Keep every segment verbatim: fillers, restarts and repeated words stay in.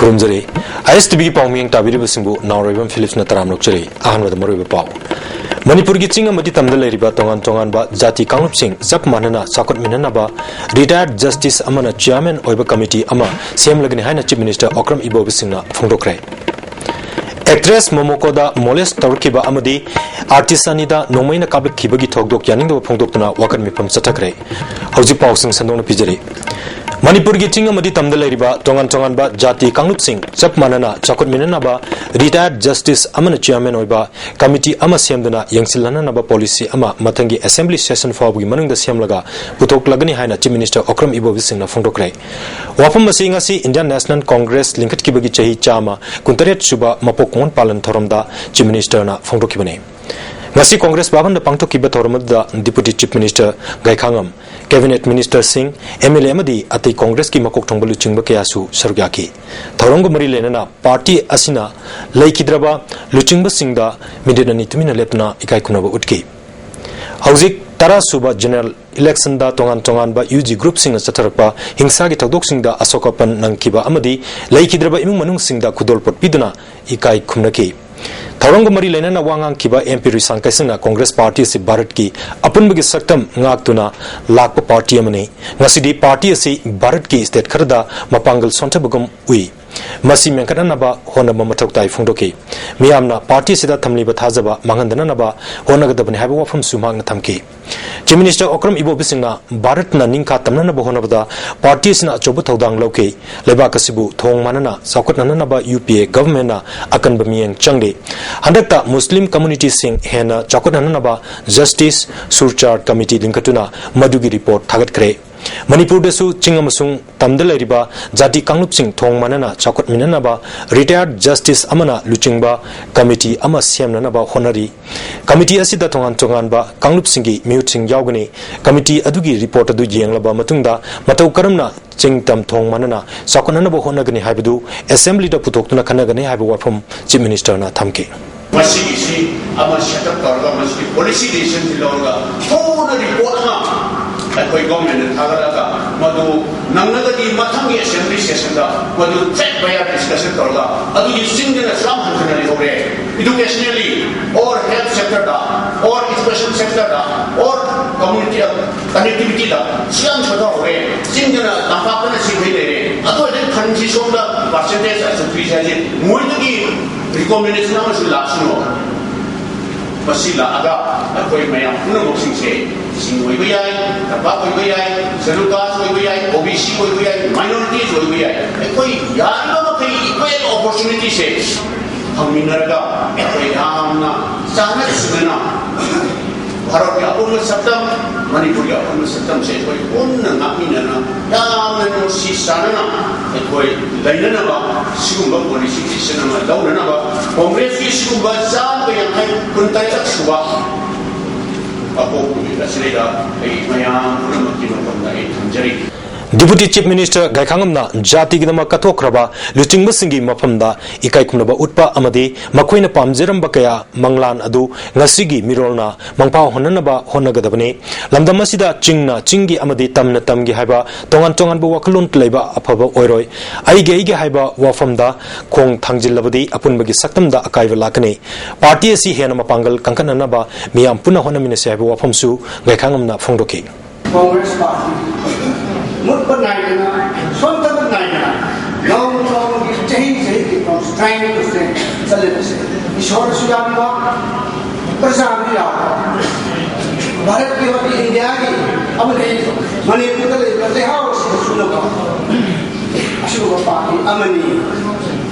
ꯈꯨꯔꯨꯝꯖꯔꯤ꯫ ꯑꯥꯏ ꯑꯦꯁ T ꯚꯤꯒꯤ ꯄꯥꯎ ꯃꯤꯌꯦꯡ ꯇꯥꯕꯤꯔꯤꯕꯁꯤꯡꯕꯨ ꯅꯥꯎꯔꯣꯏꯕꯝ ꯐꯤꯂꯤꯞꯁꯅ ꯇꯔꯥꯝ ꯂꯧꯖꯔꯤ꯫ ꯑꯍꯥꯟꯕꯗ ꯃꯔꯨꯑꯣꯏꯕ ꯄꯥꯎ꯫ ꯃꯅꯤꯄꯨꯔꯒꯤ ꯆꯤꯡ ꯑꯃꯗꯤ ꯇꯝꯗ ꯂꯩꯔꯤꯕ ꯇꯣꯉꯥꯟ ꯇꯣꯉꯥꯟꯕ ꯖꯥꯇꯤ ꯀꯥꯡꯂꯨꯞꯁꯤꯡ ꯆꯞ ꯃꯥꯟꯅꯅ ꯆꯥꯎꯈꯠꯃꯤꯟꯅꯅꯕ retired justice ꯑꯃꯅ chairman ꯑꯣꯏꯕ committee ꯑꯃ ꯁꯦꯝꯂꯒꯅꯤ ꯍꯥꯏꯅ Chief Minister ꯑꯣꯀ꯭ꯔꯝ ꯏꯕꯣꯕꯤ ꯁꯤꯡꯅ ꯐꯣꯡꯗꯣꯛꯈ꯭ꯔꯦ꯫ Actress ꯃꯣꯃꯣꯀꯣꯗ molest ꯇꯧꯔꯛꯈꯤꯕ ꯑꯃꯗꯤ artist ꯑꯅꯤꯗ ꯅꯣꯡꯃꯩꯅ ꯀꯥꯞꯂꯛꯈꯤꯕꯒꯤ ꯊꯧꯗꯣꯛ ꯌꯥꯅꯤꯡꯗꯕ ꯐꯣꯡꯗꯣꯛꯇꯨꯅ ꯋꯥꯀꯠ ꯃꯤꯐꯝ ꯆꯠꯊꯈ꯭ꯔꯦ꯫ ꯍꯧꯖꯤꯛ ꯄꯥꯎꯁꯤꯡ ꯁꯟꯗꯣꯛꯅ ꯄꯤꯖꯔꯤ꯫ ꯃꯅꯤꯄꯨꯔꯒꯤ ꯆꯤꯡ ꯑꯃꯗꯤ ꯇꯝꯗ ꯂꯩꯔꯤꯕ ꯇꯣꯉꯥꯟ ꯇꯣꯉꯥꯟꯕ ꯖꯥꯇꯤ ꯀꯥꯡꯂꯨꯞꯁꯤꯡ ꯆꯞ ꯃꯥꯟꯅꯅ ꯆꯥꯎꯈꯠꯃꯤꯟꯅꯅꯕ retired justice ꯑꯃꯅ chairman ꯑꯣꯏꯕ committee ꯑꯃ ꯁꯦꯝꯗꯨꯅ ꯌꯦꯡꯁꯤꯜꯍꯟꯅꯅꯕ policy ꯑꯃ ꯃꯊꯪꯒꯤ assembly session ꯐꯥꯎꯕꯒꯤ ꯃꯅꯨꯡꯗ ꯁꯦꯝꯂꯒ ꯄꯨꯊꯣꯛꯂꯒꯅꯤ ꯍꯥꯏꯅ Chief Minister ꯑꯣꯀ꯭ꯔꯝ ꯏꯕꯣꯕꯤ ꯁꯤꯡꯅ ꯐꯣꯡꯗꯣꯛꯈ꯭ꯔꯦ꯫ ꯋꯥꯐꯝ ꯑꯁꯤ ꯉꯁꯤ Indian National Congress ꯂꯤꯡꯈꯠꯈꯤꯕꯒꯤ ꯆꯍꯤ ꯆꯥꯝꯃ ꯀꯨꯟꯇꯔꯦꯠ ꯁꯨꯕ ꯃꯄꯣꯛ ꯀꯨꯡꯑꯣꯟ ꯄꯥꯂꯟ ꯊꯧꯔꯝꯗ Chief Minister ꯅ ꯐꯣꯡꯗꯣꯛꯈꯤꯕꯅꯤ꯫ ꯉꯁꯤ Congress ꯚꯕꯟꯗ ꯄꯥꯡꯊꯣꯛꯈꯤꯕ ꯊꯧꯔꯝ ꯑꯗꯨꯗ Deputy Chief Minister ꯒꯥꯏꯈꯥꯉꯝ, Cabinet Minister ꯁꯤꯡ, M L A ꯑꯃꯗꯤ ꯑꯇꯩ Congress ꯀꯤ ꯃꯀꯣꯛ ꯊꯣꯡꯕ ꯂꯨꯆꯤꯡꯕ ꯀꯌꯥꯁꯨ ꯁꯔꯨꯛ ꯌꯥꯈꯤ꯫ ꯊꯧꯔꯝꯒ ꯃꯔꯤ ꯂꯩꯅꯅ party ꯑꯁꯤꯅ ꯂꯩꯈꯤꯗ꯭ꯔꯕ ꯂꯨꯆꯤꯡꯕꯁꯤꯡꯗ minute ꯑꯅꯤ ꯇꯨꯃꯤꯟꯅ ꯂꯦꯞꯇꯨꯅ ꯏꯀꯥꯏ ꯈꯨꯝꯅꯕ ꯎꯠꯈꯤ꯫ ꯍꯧꯖꯤꯛ ꯇꯔꯥ ꯁꯨꯕ general election ꯗ ꯇꯣꯉꯥꯟ ꯇꯣꯉꯥꯟꯕ U G group ꯁꯤꯡꯅ ꯆꯠꯊꯔꯛꯄ ꯍꯤꯡꯁꯥꯒꯤ ꯊꯧꯗꯣꯛꯁꯤꯡꯗ ꯑꯁꯣꯛ ꯑꯄꯟ ꯅꯪꯈꯤꯕ ꯑꯃꯗꯤ ꯂꯩꯈꯤꯗ꯭ꯔꯕ ꯏꯃꯨꯡ ꯃꯅꯨꯡꯁꯤꯡꯗ ꯈꯨꯗꯣꯜꯄꯣꯠ ꯄꯤꯗꯨꯅ ꯏꯀꯥꯏ ꯈꯨꯝꯅꯈꯤ꯫ ꯊꯧꯔꯝꯒ ꯃꯔꯤ ꯂꯩꯅꯅ ꯋꯥ ꯉꯥꯡꯈꯤꯕ M P ꯔꯤꯁꯥꯡ ꯀꯩꯁꯤꯡꯅ Congress party ꯑꯁꯤ ꯚꯥꯔꯠꯀꯤ ꯑꯄꯨꯟꯕꯒꯤ ꯁꯛꯇꯝ ꯉꯥꯛꯇꯨꯅ ꯂꯥꯛꯄ party ꯑꯃꯅꯤ꯫ ꯉꯁꯤꯗꯤ party ꯑꯁꯤ ꯚꯥꯔꯠꯀꯤ state ꯈꯔꯗ ꯃꯄꯥꯡꯒꯜ ꯁꯣꯟꯊꯕꯒꯨꯝ ꯎꯏ꯫ ꯃꯁꯤ ꯃꯦꯟꯈꯠꯅꯅꯕ ꯍꯣꯠꯅꯕ ꯃꯊꯧ ꯇꯥꯏ ꯐꯣꯡꯗꯣꯛꯈꯤ꯫ ꯃꯤꯌꯥꯝꯅ party ꯑꯁꯤꯗ ꯊꯝꯂꯤꯕ ꯊꯥꯖꯕ ꯃꯥꯡꯍꯟꯗꯅꯅꯕ ꯍꯣꯠꯅꯒꯗꯕꯅꯤ ꯍꯥꯏꯕ ꯋꯥꯐꯝꯁꯨ ꯃꯍꯥꯛꯅ ꯊꯝꯈꯤ꯫ Chief Minister ꯑꯣꯀ꯭ꯔꯝ ꯏꯕꯣꯕꯤ ꯁꯤꯡꯅ ꯚꯥꯔꯠꯅ ꯅꯤꯡꯈꯥ ꯇꯝꯅꯅꯕ ꯍꯣꯠꯅꯕꯗ party ꯑꯁꯤꯅ ꯑꯆꯧꯕ ꯊꯧꯗꯥꯡ ꯂꯧꯈꯤ꯫ ꯂꯩꯕꯥꯛ ꯑꯁꯤꯕꯨ ꯊꯣꯡ ꯃꯥꯟꯅꯅ ꯆꯥꯎꯈꯠꯅꯅꯕ U P A government ꯅ ꯑꯀꯟꯕ ꯃꯤꯠꯌꯦꯡ ꯆꯪꯂꯤ꯫ ꯍꯟꯗꯛꯇ Muslim community ꯁꯤꯡ ꯍꯦꯟꯅ ꯆꯥꯎꯈꯠꯍꯟꯅꯅꯕ Justice Surchar Committee ꯂꯤꯡꯈꯠꯇꯨꯅ ꯃꯗꯨꯒꯤ report ꯊꯥꯒꯠꯈ꯭ꯔꯦ꯫ ꯃꯅꯤꯄꯨꯔꯗꯁꯨ ꯆꯤꯡ ꯑꯃꯁꯨꯡ ꯇꯝꯗ ꯂꯩꯔꯤꯕ ꯖꯥꯇꯤ ꯀꯥꯡꯂꯨꯞꯁꯤꯡ ꯊꯣꯡ ꯃꯥꯟꯅꯅ ꯆꯥꯎꯈꯠꯃꯤꯟꯅꯅꯕ retired justice ꯑꯃꯅ ꯂꯨꯆꯤꯡꯕ committee ꯑꯃ ꯁꯦꯝꯅꯅꯕ ꯍꯣꯠꯅꯔꯤ꯫ Committee ꯑꯁꯤꯗ ꯇꯣꯉꯥꯟ ꯇꯣꯉꯥꯟꯕ ꯀꯥꯡꯂꯨꯞꯁꯤꯡꯒꯤ ꯃꯤꯍꯨꯠꯁꯤꯡ ꯌꯥꯎꯒꯅꯤ꯫ Committee ꯑꯗꯨꯒꯤ report ꯑꯗꯨ ꯌꯦꯡꯂꯕ ꯃꯇꯨꯡꯗ ꯃꯇꯧ ꯀꯔꯝꯅ ꯆꯤꯡ ꯇꯝ ꯊꯣꯡ ꯃꯥꯟꯅꯅ ꯆꯥꯎꯈꯠꯅꯅꯕ ꯍꯣꯠꯅꯒꯅꯤ ꯍꯥꯏꯕꯗꯨ assembly ꯗ ꯄꯨꯊꯣꯛꯇꯨꯅ ꯈꯟꯅꯒꯅꯤ ꯍꯥꯏꯕ ꯋꯥꯐꯝ Chief Minister ꯅ ꯊꯝꯈꯤ꯫ ꯃꯁꯤꯒꯤꯁꯤ ꯑꯃ set up ꯇꯧꯔꯒ ꯃꯁꯤꯒꯤ policy decision ꯁꯤ ꯂꯧꯔꯒ ꯊꯨꯅ report ꯑꯃ ꯑꯩꯈꯣꯏ ꯒꯣꯔꯃꯦꯟꯗ ꯊꯥꯒꯠꯂꯒ ꯃꯗꯨ ꯅꯪꯂꯒꯗꯤ ꯃꯊꯪꯒꯤ ꯑꯦꯁꯦꯝꯕ꯭ꯂꯤ ꯁꯦꯁꯟꯗ ꯃꯗꯨ ꯐꯦꯛ ꯕꯌꯥꯔ ꯗꯤꯁꯀꯁꯟ ꯇꯧꯔꯒ ꯑꯗꯨꯒꯤ ꯆꯤꯡꯗꯅ ꯁꯨꯌꯥꯝ ꯍꯟꯊꯅ ꯂꯩꯍꯧꯔꯦ꯫ Educationally, or health sector the, or education sector the, or community connectivity ꯗ ꯁꯨꯌꯥꯝ ꯁꯣꯊꯍꯧꯔꯦ꯫ ꯆꯤꯡꯗꯅ ꯇꯝꯄꯥꯛꯇꯅ ꯁꯤꯈꯩ ꯂꯩꯔꯦ꯫ ꯑꯗꯨ ꯑꯣꯏꯔꯗꯤ ꯈꯟꯁꯤ ꯁꯣꯝꯗ ꯄꯥꯔꯁꯦꯟꯇꯦꯖ ꯑꯁꯨꯛ ꯄꯤꯁꯦ ꯍꯥꯏꯁꯦ ꯃꯣꯏꯗꯒꯤ ꯔꯤꯀꯣꯃꯦꯟꯗꯦꯁꯟ ꯑꯃꯁꯨ ꯂꯥꯛꯁꯅꯨ꯫ ꯃꯁꯤ ꯂꯥꯛꯑꯒ ꯑꯩꯈꯣꯏ ꯃꯌꯥꯝ ꯄꯨꯝꯅꯃꯛꯁꯤꯡꯁꯦ ꯆꯤꯡ ꯑꯣꯏꯕ ꯌꯥꯏ, ꯇꯝꯄꯥꯛ ꯑꯣꯏꯕ ꯌꯥꯏ, ꯁꯦꯗꯨꯜ ꯀꯥꯁ ꯑꯣꯏꯕ ꯌꯥꯏ, ꯑꯣ ꯕꯤ ꯁꯤ ꯑꯣꯏꯕ ꯌꯥꯏ, ꯃꯥꯏꯅꯣꯔꯤꯇꯤꯁ ꯑꯣꯏꯕ ꯌꯥꯏ, ꯑꯩꯈꯣꯏ ꯌꯥꯔꯤꯕ ꯃꯈꯩ ꯏꯀ꯭ꯋꯦꯜ ꯑꯣꯄꯣꯔꯆꯨꯅꯤꯇꯤꯁꯦ ꯐꯪꯃꯤꯟꯅꯔꯒ ꯑꯩꯈꯣꯏ ꯌꯥꯝꯅ ꯆꯥꯟꯅ ꯆꯨꯅꯅ ꯚꯥꯔꯠꯀꯤ ꯑꯄꯨꯟꯕ ꯁꯛꯇꯝ, ꯃꯅꯤꯄꯨꯔꯒꯤ ꯑꯄꯨꯟꯕ ꯁꯛꯇꯝꯁꯦ ꯑꯩꯈꯣꯏ ꯄꯨꯟꯅ ꯉꯥꯛꯃꯤꯟꯅꯅ ꯌꯥꯝꯅ ꯅꯨꯡꯁꯤ ꯆꯥꯟꯅꯅ ꯑꯩꯈꯣꯏ ꯂꯩꯅꯅꯕ ꯁꯤꯒꯨꯝꯕ ꯄꯣꯂꯤꯁꯤ ꯗꯤꯁꯤꯖꯟ ꯑꯃ ꯂꯧꯅꯅꯕ ꯀꯣꯡꯒ꯭ꯔꯦꯁꯀꯤ ꯁꯤꯒꯨꯝꯕ ꯆꯥꯝꯃꯒ ꯌꯥꯡꯈꯩ ꯀꯨꯟꯇꯔꯦꯠꯂꯛ ꯁꯨꯕ ꯑꯄꯣꯛꯄ ꯅꯨꯃꯤꯠ ꯑꯁꯤꯗꯩꯗ ꯑꯩ ꯃꯌꯥꯝ ꯄꯨꯝꯅꯃꯛꯀꯤ ꯃꯐꯝꯗ ꯑꯩ ꯊꯝꯖꯔꯤ꯫ Deputy Chief Minister ꯒꯥꯏꯈꯥꯉꯝꯅ ꯖꯥꯇꯤꯒꯤꯗꯃꯛ ꯀꯠꯊꯣꯛꯈ꯭ꯔꯕ ꯂꯨꯆꯤꯡꯕꯁꯤꯡꯒꯤ ꯃꯐꯝꯗ ꯏꯀꯥꯏ ꯈꯨꯝꯅꯕ ꯎꯠꯄ ꯑꯃꯗꯤ ꯃꯈꯣꯏꯅ ꯄꯥꯝꯖꯔꯝꯕ ꯀꯌꯥ ꯃꯪꯂꯥꯟ ꯑꯗꯨ ꯉꯁꯤꯒꯤ ꯃꯤꯔꯣꯜꯅ ꯃꯪꯐꯥ ꯍꯣꯟꯅꯅꯕ ꯍꯣꯠꯅꯒꯗꯕꯅꯤ꯫ ꯂꯝꯗꯝ ꯑꯁꯤꯗ ꯆꯤꯡꯅ ꯆꯤꯡꯒꯤ ꯑꯃꯗꯤ ꯇꯝꯅ ꯇꯝꯒꯤ ꯍꯥꯏꯕ ꯇꯣꯉꯥꯟ ꯇꯣꯉꯥꯟꯕ ꯋꯥꯈꯜꯂꯣꯟ ꯂꯩꯕ ꯑꯐꯕ ꯑꯣꯏꯔꯣꯏ꯫ ꯑꯩꯒꯤ ꯑꯩꯒꯤ ꯍꯥꯏꯕ ꯋꯥꯐꯝꯗ ꯈꯣꯡ ꯊꯥꯡꯖꯤꯜꯂꯕꯗꯤ ꯑꯄꯨꯟꯕꯒꯤ ꯁꯛꯇꯝꯗ ꯑꯀꯥꯏꯕ ꯂꯥꯛꯀꯅꯤ꯫ ꯄꯥꯔꯇꯤ ꯑꯁꯤ ꯍꯦꯟꯅ ꯃꯄꯥꯡꯒꯜ ꯀꯟꯈꯠꯅꯅꯕ ꯃꯤꯌꯥꯝ ꯄꯨꯟꯅ ꯍꯣꯠꯅꯃꯤꯟꯅꯁꯤ ꯍꯥꯏꯕ ꯋꯥꯐꯝꯁꯨ ꯒꯥꯏꯈꯥꯉꯝꯅ ꯐꯣꯡꯗꯣꯛꯈꯤ꯫ ꯀꯣꯡꯒ꯭ꯔꯦꯁ ꯄꯥꯔꯇꯤ ꯃꯨꯠꯄ ꯅꯥꯏꯗꯅ, ꯁꯣꯟꯊꯕ ꯅꯥꯏꯗꯅ, ꯅꯣꯡ ꯅꯣꯡꯃꯒꯤ ꯆꯍꯤ ꯆꯍꯤꯒꯤ ꯀꯣꯡꯒ꯭ꯔꯦꯁ ꯇ꯭ꯔꯥꯏꯅꯤꯡ ꯇꯧꯁꯦ ꯆꯠꯂꯤꯕꯁꯦ ꯏꯁꯣꯔꯁꯨ ꯌꯥꯝꯕ, ꯄ꯭ꯔꯖꯥꯁꯨ ꯌꯥꯝꯕ, ꯚꯥꯔꯠꯀꯤ ꯑꯃꯗꯤ ꯏꯟꯗꯤꯌꯥꯒꯤ ꯑꯃꯗꯤ ꯃꯅꯤꯄꯨꯔꯗ ꯂꯩꯕ ꯂꯩꯍꯥꯎ ꯑꯁꯤꯗ ꯆꯨꯅꯕ ꯑꯁꯤꯒꯨꯝꯕ ꯄꯥꯔꯇꯤ ꯑꯃꯅꯤ꯫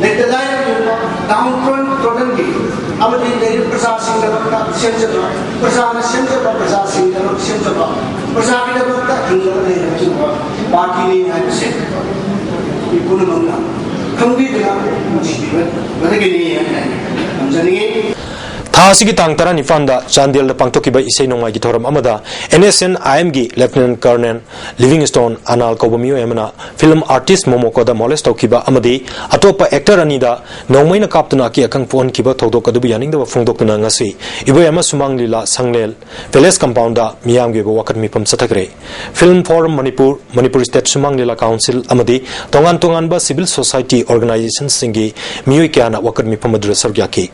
ꯂꯩꯇ ꯂꯥꯏꯔ ꯌꯣꯟꯕ, ꯗꯥꯎꯟ ꯇ꯭ꯔꯣꯗꯟꯒꯤ ꯑꯃꯗꯤ ꯂꯩꯔꯤꯕ ꯄ꯭ꯔꯖꯥꯁꯤꯡꯒꯤꯗꯃꯛꯇ ꯁꯦꯝꯖꯕ, ꯄ꯭ꯔꯖꯥꯅ ꯁꯦꯝꯖꯕ, ꯄ꯭ꯔꯖꯥꯁꯤꯡꯒꯤꯗꯃꯛ ꯁꯦꯝꯖꯕ, ꯄ꯭ꯔꯖꯥꯒꯤꯗꯃꯛꯇ ꯍꯤꯡꯂꯒ ꯂꯩꯔꯕ ꯄꯥꯔꯇꯤꯅꯤ ꯍꯥꯏꯕꯁꯦ ꯃꯤ ꯄꯨꯝꯅꯃꯛꯅ ꯈꯪꯕꯤꯗꯨꯅ ꯅꯨꯡꯁꯤꯕꯤꯕꯗꯒꯤꯅꯤ ꯍꯥꯏꯅ ꯑꯩ ꯊꯝꯖꯅꯤꯡꯉꯤ꯫ ꯊꯥ ꯑꯁꯤꯒꯤ ꯇꯥꯡ ꯇꯔꯥꯅꯤꯄꯥꯟꯗ ꯆꯥꯟꯗꯦꯜꯗ ꯄꯥꯡꯊꯣꯛꯈꯤꯕ ꯏꯁꯩ ꯅꯣꯡꯃꯥꯏꯒꯤ ꯊꯧꯔꯝ ꯑꯃꯗ N S N I M ꯒꯤ Lieutenant Colonel Livingstone Anal ꯀꯧꯕ ꯃꯤꯑꯣꯏ ꯑꯃꯅ film artist ꯃꯣꯃꯣꯀꯣꯗ molest ꯇꯧꯈꯤꯕ ꯑꯃꯗꯤ ꯑꯇꯣꯞꯄ actor ꯑꯅꯤꯗ ꯅꯣꯡꯃꯩꯅ ꯀꯥꯞꯇꯨꯅ ꯑꯀꯤ ꯑꯈꯪ ꯄꯣꯛꯍꯟꯈꯤꯕ ꯊꯧꯗꯣꯛ ꯑꯗꯨꯕꯨ ꯌꯥꯅꯤꯡꯗꯕ ꯐꯣꯡꯗꯣꯛꯇꯨꯅ ꯉꯁꯤ ꯏꯕꯣꯌꯥꯏꯃ ꯁꯨꯃꯥꯡ ꯂꯤꯂꯥ ꯁꯪꯂꯦꯜ Palace compound ꯗ ꯃꯤꯌꯥꯝꯒꯤ ꯑꯣꯏꯕ ꯋꯥꯀꯠ ꯃꯤꯐꯝ ꯆꯠꯊꯈ꯭ꯔꯦ꯫ Film Forum Manipur, Manipur State ꯁꯨꯃꯥꯡ ꯂꯤꯂꯥ Council ꯑꯃꯗꯤ ꯇꯣꯉꯥꯟ ꯇꯣꯉꯥꯟꯕ civil society organization ꯁꯤꯡꯒꯤ ꯃꯤꯑꯣꯏ ꯀꯌꯥꯅ ꯋꯥꯀꯠ ꯃꯤꯐꯝ ꯑꯗꯨꯗ ꯁꯔꯨꯛ ꯌꯥꯈꯤ꯫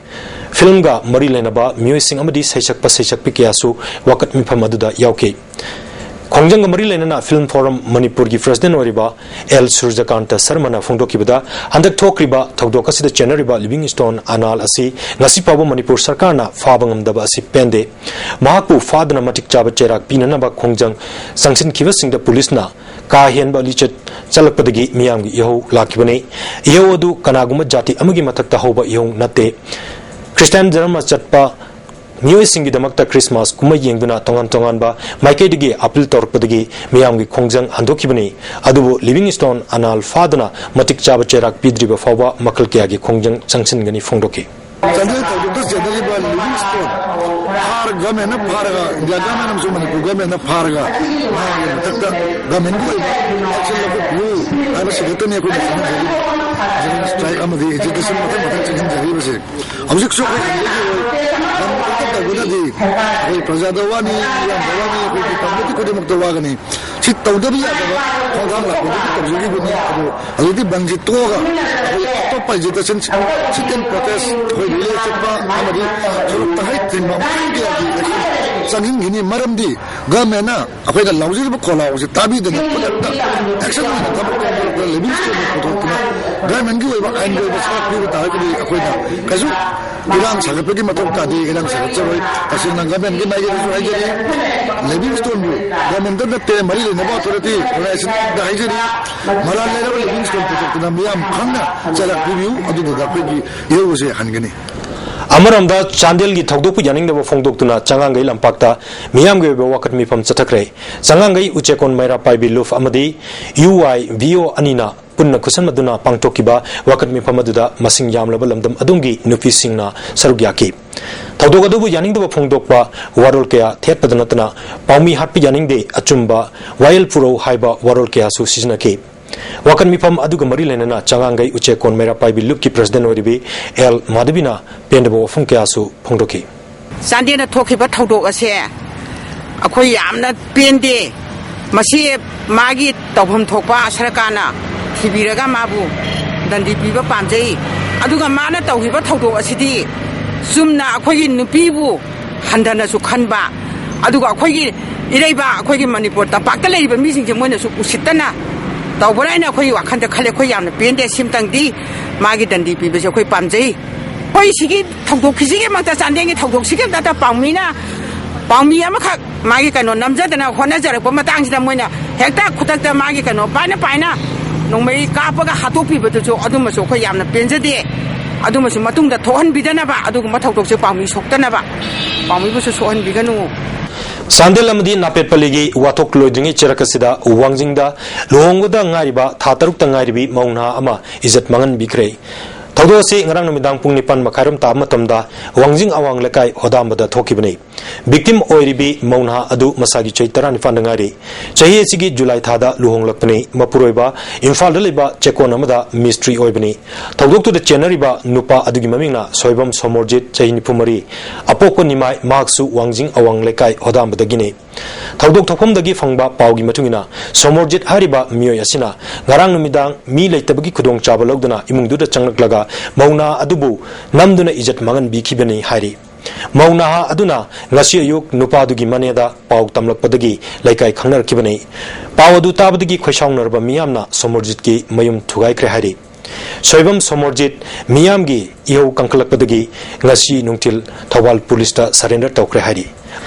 Film ꯒ ꯃꯔꯤ ꯂꯩꯅꯕ ꯃꯤꯑꯣꯏꯁꯤꯡ ꯑꯃꯗꯤ ꯁꯩꯁꯛꯄ ꯁꯩꯁꯛꯄꯤ ꯀꯌꯥꯁꯨ ꯋꯥꯀꯠ ꯃꯤꯐꯝ ꯑꯗꯨꯗ ꯌꯥꯎꯈꯤ꯫ ꯈꯣꯡꯖꯪꯒ ꯃꯔꯤ ꯂꯩꯅꯅ Film Forum ꯃꯅꯤꯄꯨꯔꯒꯤ president ꯑꯣꯏꯔꯤꯕ ꯑꯦꯜ ꯁꯨꯔꯖꯀꯥꯟꯇ ꯁꯔꯃꯅ ꯐꯣꯡꯗꯣꯛꯈꯤꯕꯗ, ꯍꯟꯗꯛ ꯊꯣꯛꯈ꯭ꯔꯤꯕ ꯊꯧꯗꯣꯛ ꯑꯁꯤꯗ ꯆꯦꯟꯅꯔꯤꯕ ꯂꯤꯚꯤꯡꯁ꯭ꯇꯣꯟ ꯑꯅꯥꯜ ꯑꯁꯤ ꯉꯁꯤ ꯐꯥꯎꯕ ꯃꯅꯤꯄꯨꯔ ꯁꯔꯀꯥꯔꯅ ꯐꯥꯕ ꯉꯝꯗꯕ ꯑꯁꯤ ꯄꯦꯟꯗꯦ꯫ ꯃꯍꯥꯛꯄꯨ ꯐꯥꯗꯨꯅ ꯃꯇꯤꯛ ꯆꯥꯕ ꯆꯩꯔꯥꯛ ꯄꯤꯅꯅꯕ ꯈꯣꯡꯖꯪ ꯆꯪꯁꯤꯟꯈꯤꯕꯁꯤꯡꯗ ꯄꯨꯂꯤꯁꯅ ꯀꯥ ꯍꯦꯟꯕ ꯂꯤꯆꯠ ꯆꯠꯂꯛꯄꯗꯒꯤ ꯃꯤꯌꯥꯝꯒꯤ ꯏꯍꯧ ꯂꯥꯛꯈꯤꯕꯅꯤ꯫ ꯏꯍꯧ ꯑꯗꯨ ꯀꯅꯥꯒꯨꯝꯕ ꯖꯥꯇꯤ ꯑꯃꯒꯤ ꯃꯊꯛꯇ ꯍꯧꯕ ꯏꯍꯧ ꯅꯠꯇꯦ꯫ ꯈ꯭ꯔꯤꯁꯇꯥꯟ ꯙꯔꯃ ꯆꯠꯄ ꯃꯤꯑꯣꯏꯁꯤꯡꯒꯤꯗꯃꯛꯇ ꯈ꯭ꯔꯤꯁꯃꯥꯁ ꯀꯨꯝꯍꯩ ꯌꯦꯡꯗꯨꯅ ꯇꯣꯉꯥꯟ ꯇꯣꯉꯥꯟꯕ ꯃꯥꯏꯀꯩꯗꯒꯤ appeal ꯇꯧꯔꯛꯄꯗꯒꯤ ꯃꯤꯌꯥꯝꯒꯤ ꯈꯣꯡꯖꯪ ꯍꯟꯗꯣꯛꯈꯤꯕꯅꯤ꯫ ꯑꯗꯨꯕꯨ ꯂꯤꯚꯤꯡꯁ꯭ꯇꯣꯟ ꯑꯅꯥꯜ ꯐꯥꯗꯨꯅ ꯃꯇꯤꯛ ꯆꯥꯕ ꯆꯩꯔꯥꯛ ꯄꯤꯗ꯭ꯔꯤꯕ ꯐꯥꯎꯕ ꯃꯈꯜ ꯀꯌꯥꯒꯤ ꯈꯣꯡꯖꯪ ꯆꯪꯁꯤꯟꯒꯅꯤ ꯐꯣꯡꯗꯣꯛꯈꯤ꯫ ꯆꯥꯟꯗꯦꯜ ꯊꯧꯗꯣꯛꯇ ꯆꯦꯟꯅꯔꯤꯕ ꯂꯤꯚꯤꯡꯁ꯭ꯇꯣꯟ ꯐꯥꯔ-, government ꯅ ꯐꯥꯔꯒ, India government ꯑꯃꯁꯨꯡ ꯃꯅꯤꯄꯨꯔ government ꯅ ꯐꯥꯔꯒ ꯃꯥꯒꯤ ꯃꯊꯛꯇ government ꯀꯤ ꯑꯣꯏꯕ action ꯂꯧꯈꯠꯄꯤꯌꯨ ꯍꯥꯏꯕꯁꯤ ꯈꯛꯇꯅꯤ ꯑꯩꯈꯣꯏꯅ ꯈꯪꯖꯔꯤꯕ꯫ Genuine strike ꯑꯃꯗꯤ agitation ꯃꯊꯪ ꯃꯊꯪ ꯆꯪꯍꯟꯖꯔꯤꯕꯁꯦ꯫ ꯍꯧꯖꯤꯛꯁꯨ ꯑꯩꯈꯣꯏ ꯈꯨꯟꯗꯒꯤ ꯑꯣꯏ, ꯂꯝ ꯑꯇꯣꯞꯄ ꯇꯧꯕꯗꯗꯤ ꯑꯩꯈꯣꯏ ꯄ꯭ꯔꯖꯥꯗ ꯋꯥꯅꯤ, ꯃꯤꯌꯥꯝꯗ ꯋꯥꯅꯤ, ꯑꯩꯈꯣꯏꯒꯤ ꯀꯥꯡꯕꯨ ꯈꯨꯗꯤꯡꯃꯛꯇ ꯋꯥꯒꯅꯤ꯫ ꯁꯤ ꯇꯧꯗꯕ ꯌꯥꯗꯕ ꯈꯣꯡꯊꯥꯡ ꯂꯥꯛꯄꯗꯒꯤ ꯇꯧꯖꯈꯤꯕꯅꯤ꯫ ꯑꯗꯨ ꯍꯧꯖꯤꯛꯇꯤ ꯕꯟꯁꯤ ꯇꯣꯛꯑꯒ ꯑꯩꯈꯣꯏ ꯑꯇꯣꯞꯄ agitation, sit-in protest, ꯑꯩꯈꯣꯏ relay ꯆꯠꯄ ꯑꯃꯗꯤ ꯁꯣꯔꯣꯛꯇ ꯍꯩ ꯊꯤꯟꯕ ꯃꯈꯜ ꯀꯌꯥꯒꯤ action ꯆꯪꯁꯤꯟꯈꯤꯅꯤ꯫ ꯃꯔꯝꯗꯤ government ꯅ ꯑꯩꯈꯣꯏꯅ ꯂꯥꯎꯖꯔꯤꯕ ꯈꯣꯜꯂꯥꯎ ꯑꯁꯤ ꯇꯥꯕꯤꯗꯅ ꯈꯨꯗꯛꯇ action ꯑꯣꯏꯅ ꯊꯕꯛ ꯇꯧꯕꯗ ꯂꯤꯚꯤꯡꯁ꯭ꯇꯣꯟꯕꯨ ꯄꯨꯊꯣꯛꯇꯨꯅ government ꯀꯤ ꯑꯣꯏꯕ ꯑꯥꯏꯟꯒꯤ ꯑꯣꯏꯕ ꯆꯩꯔꯥꯛ ꯄꯤꯕ ꯇꯥꯔꯒꯗꯤ ꯑꯩꯈꯣꯏꯅ ꯀꯩꯁꯨ ꯏꯔꯥꯡ ꯁꯥꯒꯠꯄꯒꯤ ꯃꯊꯧ ꯇꯥꯗꯦ, ꯏꯔꯥꯡ ꯁꯥꯒꯠꯆꯔꯣꯏ꯫ ꯇꯁꯦꯡꯅ government ꯀꯤ ꯃꯥꯏꯀꯩꯗꯁꯨ ꯍꯥꯏꯖꯔꯤ, ꯂꯤꯚꯤꯡꯁ꯭ꯇꯣꯟꯕꯨ, government ꯇ ꯅꯠꯇꯦ, ꯃꯔꯤ ꯂꯩꯅꯕ authority, organization ꯗ ꯍꯥꯏꯖꯔꯤ, ꯃꯔꯥꯜ ꯂꯩꯔꯕ ꯂꯤꯚꯤꯡꯁ꯭ꯇꯣꯟ ꯄꯨꯊꯣꯛꯇꯨꯅ ꯃꯤꯌꯥꯝ ꯈꯪꯅ ꯆꯩꯔꯥꯛ ꯄꯤꯕꯤꯌꯨ, ꯑꯗꯨꯗꯨꯒ ꯑꯩꯈꯣꯏꯒꯤ ꯏꯍꯧ ꯑꯁꯦ ꯍꯟꯒꯅꯤ꯫ ꯑꯃꯔꯣꯝꯗ ꯆꯥꯟꯗꯦꯜꯒꯤ ꯊꯧꯗꯣꯛꯄꯨ ꯌꯥꯅꯤꯡꯗꯕ ꯐꯣꯡꯗꯣꯛꯇꯨꯅ ꯆꯉꯥꯡꯒꯩ ꯂꯝꯄꯥꯛꯇ ꯃꯤꯌꯥꯝꯒꯤ ꯑꯣꯏꯕ ꯋꯥꯀꯠ ꯃꯤꯐꯝ ꯆꯠꯊꯈ꯭ꯔꯦ꯫ ꯆꯉꯥꯡꯒꯩ ꯎꯆꯦꯛꯀꯣꯟ ꯃꯩꯔꯥ ꯄꯥꯏꯕꯤ ꯂꯨꯞ ꯑꯃꯗꯤ U Y V O ꯑꯅꯤꯅ ꯄꯨꯟꯅ ꯈꯨꯠꯁꯝꯅꯗꯨꯅ ꯄꯥꯡꯊꯣꯛꯈꯤꯕ ꯋꯥꯀꯠ ꯃꯤꯐꯝ ꯑꯗꯨꯗ ꯃꯁꯤꯡ ꯌꯥꯝꯂꯕ ꯂꯝꯗꯝ ꯑꯗꯨꯝꯒꯤ ꯅꯨꯄꯤꯁꯤꯡꯅ ꯁꯔꯨꯛ ꯌꯥꯈꯤ꯫ ꯊꯧꯗꯣꯛ ꯑꯗꯨꯕꯨ ꯌꯥꯅꯤꯡꯗꯕ ꯐꯣꯡꯗꯣꯛꯄ ꯋꯥꯔꯣꯜ ꯀꯌꯥ ꯊꯦꯠꯄꯗ ꯅꯠꯇꯅ ꯄꯥꯎꯃꯤ ꯍꯥꯠꯄ ꯌꯥꯅꯤꯡꯗꯦ, ꯑꯆꯨꯝꯕ ꯋꯥꯌꯦꯜ ꯄꯨꯔꯛꯎ ꯍꯥꯏꯕ ꯋꯥꯔꯣꯜ ꯀꯌꯥꯁꯨ ꯁꯤꯖꯤꯟꯅꯈꯤ꯫ ꯋꯥꯀꯠ ꯃꯤꯐꯝ ꯑꯗꯨꯒ ꯃꯔꯤ ꯂꯩꯅꯅ ꯆꯉꯥꯡꯒꯩ ꯎꯆꯦꯛꯀꯣꯟ ꯃꯩꯔꯥ ꯄꯥꯏꯕꯤ ꯂꯨꯞꯀꯤ ꯄ꯭ꯔꯁꯤꯗꯦꯟ ꯑꯣꯏꯔꯤꯕꯤ ꯑꯦꯜ ꯃꯥꯙꯕꯤꯅ ꯄꯦꯟꯗꯕ ꯋꯥꯐꯝ ꯀꯌꯥꯁꯨ ꯐꯣꯡꯗꯣꯛꯈꯤ꯫ ꯆꯥꯟꯗꯦꯜꯗ ꯊꯣꯛꯈꯤꯕ ꯊꯧꯗꯣꯛ ꯑꯁꯦ ꯑꯩꯈꯣꯏ ꯌꯥꯝꯅ ꯄꯦꯟꯗꯦ꯫ ꯃꯁꯤ ꯃꯥꯒꯤ ꯇꯧꯐꯝ ꯊꯣꯛꯄ ꯁꯔꯀꯥꯔꯅ ꯊꯤꯕꯤꯔꯒ ꯃꯥꯕꯨ ꯗꯟꯗꯤ ꯄꯤꯕ ꯄꯥꯝꯖꯩ꯫ ꯑꯗꯨꯒ ꯃꯥꯅ ꯇꯧꯈꯤꯕ ꯊꯧꯗꯣꯛ ꯑꯁꯤꯗꯤ ꯆꯨꯝꯅ ꯑꯩꯈꯣꯏꯒꯤ ꯅꯨꯄꯤꯕꯨ ꯍꯟꯊꯅꯁꯨ ꯈꯟꯕ, ꯑꯗꯨꯒ ꯑꯩꯈꯣꯏꯒꯤ ꯏꯔꯩꯕꯥꯛ, ꯑꯩꯈꯣꯏꯒꯤ ꯃꯅꯤꯄꯨꯔ ꯇꯝꯄꯥꯛꯇ ꯂꯩꯔꯤꯕ ꯃꯤꯁꯤꯡꯁꯦ ꯃꯣꯏꯅꯁꯨ ꯎꯁꯤꯠꯇꯅ ꯇꯧꯕ꯭ꯔꯥ ꯍꯥꯏꯅ ꯑꯩꯈꯣꯏꯒꯤ ꯋꯥꯈꯜꯗ ꯈꯜꯂꯦ꯫ ꯑꯩꯈꯣꯏ ꯌꯥꯝꯅ ꯄꯦꯟꯗꯦ꯫ ꯁꯤꯝꯇꯪꯗꯤ ꯃꯥꯒꯤ ꯗꯟꯗꯤ ꯄꯤꯕꯁꯦ ꯑꯩꯈꯣꯏ ꯄꯥꯝꯖꯩ꯫ ꯑꯩꯈꯣꯏ ꯁꯤꯒꯤ ꯊꯧꯗꯣꯛꯁꯤꯒꯤꯃꯛꯇ, ꯆꯥꯟꯗꯦꯜꯒꯤ ꯊꯧꯗꯣꯛꯁꯤꯒꯤ ꯑꯃꯗ ꯄꯥꯎꯃꯤꯅ, ꯄꯥꯎꯃꯤ ꯑꯃꯈꯛ ꯃꯥꯒꯤ ꯀꯩꯅꯣ ꯅꯝꯖꯗꯅ ꯍꯣꯠꯅꯖꯔꯛꯄ ꯃꯇꯥꯡꯁꯤꯗ ꯃꯣꯏꯅ ꯍꯦꯛꯇ ꯈꯨꯗꯛꯇ ꯃꯥꯒꯤ ꯀꯩꯅꯣ ꯄꯥꯏꯅ ꯄꯥꯏꯅ ꯅꯣꯡꯃꯩ ꯀꯥꯞꯄꯒ ꯍꯥꯠꯇꯣꯛꯄꯤꯕꯗꯨꯁꯨ, ꯑꯗꯨꯃꯁꯨ ꯑꯩꯈꯣꯏ ꯌꯥꯝꯅ ꯄꯦꯟꯖꯗꯦ꯫ ꯑꯗꯨꯃꯁꯨ ꯃꯇꯨꯡꯗ ꯊꯣꯛꯍꯟꯕꯤꯗꯅꯕ, ꯑꯗꯨꯒꯨꯝꯕ ꯊꯧꯗꯣꯛꯁꯦ ꯄꯥꯎꯃꯤ ꯁꯣꯛꯇꯅꯕ, ꯄꯥꯎꯃꯤꯕꯨꯁꯨ ꯁꯣꯛꯍꯟꯕꯤꯒꯅꯨ꯫ ꯆꯥꯟꯗꯦꯜ ꯑꯃꯗꯤ ꯅꯥꯄꯦꯠ ꯄꯜꯂꯤꯒꯤ ꯋꯥꯊꯣꯛ ꯂꯣꯏꯗ꯭ꯔꯤꯉꯩ ꯆꯦꯔꯛ ꯑꯁꯤꯗ ꯋꯥꯡꯖꯤꯡꯗ ꯂꯨꯍꯣꯡꯕꯗ ꯉꯥꯏꯔꯤꯕ ꯊꯥ ꯇꯔꯨꯛꯇ ꯉꯥꯏꯔꯤꯕꯤ ꯃꯧ ꯅꯍꯥ ꯑꯃ ꯏꯖꯠ ꯃꯥꯡꯍꯟꯕꯤꯈ꯭ꯔꯦ꯫ ꯊꯧꯗꯣꯛ ꯑꯁꯤ ꯉꯔꯥꯡ ꯅꯨꯃꯤꯗꯥꯡ ꯄꯨꯡ ꯅꯤꯄꯥꯟ ꯃꯈꯥꯏꯔꯣꯝ ꯇꯥꯕ ꯃꯇꯝꯗ ꯋꯥꯡꯖꯤꯡ ꯑꯋꯥꯡ ꯂꯩꯀꯥꯏ ꯍꯣꯗꯥꯝꯕꯗ ꯊꯣꯛꯈꯤꯕꯅꯤ꯫ ꯚꯤꯛꯇꯤꯝ ꯑꯣꯏꯔꯤꯕꯤ ꯃꯧ ꯅꯍꯥ ꯑꯗꯨ ꯃꯁꯥꯒꯤ ꯆꯍꯤ ꯇꯔꯥꯅꯤꯄꯥꯟꯗ ꯉꯥꯏꯔꯤ꯫ ꯆꯍꯤ ꯑꯁꯤꯒꯤ ꯖꯨꯂꯥꯏ ꯊꯥꯗ ꯂꯨꯍꯣꯡꯂꯛꯄꯅꯤ꯫ ꯃꯄꯨꯔꯣꯏꯕ ꯏꯝꯐꯥꯜꯗ ꯂꯩꯕ ꯆꯦꯛꯀꯣꯟ ꯑꯃꯗ ꯃꯤꯁꯇ꯭ꯔꯤ ꯑꯣꯏꯕꯅꯤ꯫ ꯊꯧꯗꯣꯛꯇꯨꯗ ꯆꯦꯟꯅꯔꯤꯕ ꯅꯨꯄꯥ ꯑꯗꯨꯒꯤ ꯃꯃꯤꯡꯅ ꯁꯣꯏꯕꯝ ꯁꯣꯃꯣꯔꯖꯤꯠ, ꯆꯍꯤ ꯅꯤꯐꯨ ꯃꯔꯤ, ꯑꯄꯣꯛꯄ ꯅꯤꯃꯥꯏ, ꯃꯍꯥꯛꯁꯨ ꯋꯥꯡꯖꯤꯡ ꯑꯋꯥꯡ ꯂꯩꯀꯥꯏ ꯍꯣꯗꯥꯝꯕꯗꯒꯤꯅꯤ꯫ ꯊꯧꯗꯣꯛ ꯊꯣꯛꯐꯝꯗꯒꯤ ꯐꯪꯕ ꯄꯥꯎꯒꯤ ꯃꯇꯨꯡꯏꯟꯅ, ꯁꯣꯃꯣꯔꯖꯤꯠ ꯍꯥꯏꯔꯤꯕ ꯃꯤꯑꯣꯏ ꯑꯁꯤꯅ ꯉꯔꯥꯡ ꯅꯨꯃꯤꯗꯥꯡ ꯃꯤ ꯂꯩꯇꯕꯒꯤ ꯈꯨꯗꯣꯡꯆꯥꯕ ꯂꯧꯗꯨꯅ ꯏꯃꯨꯡꯗꯨꯗ ꯆꯪꯂꯛꯂꯒ ꯃꯧ ꯅꯍꯥ ꯑꯗꯨꯕꯨ ꯅꯝꯗꯨꯅ ꯏꯖꯠ ꯃꯥꯡꯍꯟꯕꯤꯈꯤꯕꯅꯤ ꯍꯥꯏꯔꯤ꯫ ꯃꯧ ꯅꯍꯥ ꯑꯗꯨꯅ ꯉꯁꯤ ꯑꯌꯨꯛ ꯅꯨꯄꯥꯗꯨꯒꯤ ꯃꯅꯦꯗ ꯄꯥꯎ ꯇꯝꯂꯛꯄꯗꯒꯤ ꯂꯩꯀꯥꯏ ꯈꯪꯅꯔꯛꯈꯤꯕꯅꯤ꯫ ꯄꯥꯎ ꯑꯗꯨ ꯇꯥꯕꯗꯒꯤ ꯈꯣꯏꯁꯥꯎꯅꯔꯕ ꯃꯤꯌꯥꯝꯅ ꯁꯣꯃꯣꯔꯖꯤꯠꯀꯤ ꯃꯌꯨꯝ ꯊꯨꯒꯥꯏꯈ꯭ꯔꯦ ꯍꯥꯏꯔꯤ꯫ ꯁꯣꯏꯕꯝ ꯁꯣꯃꯣꯔꯖꯤꯠ ꯃꯤꯌꯥꯝꯒꯤ ꯏꯍꯧ ꯀꯟꯈꯠꯂꯛꯄꯗꯒꯤ ꯉꯁꯤ ꯅꯨꯡꯊꯤꯜ ꯊꯧꯕꯥꯜ ꯄꯨꯂꯤꯁꯇ ꯁꯔꯦꯟꯗꯔ ꯇꯧꯈ꯭ꯔꯦ ꯍꯥꯏꯔꯤ꯫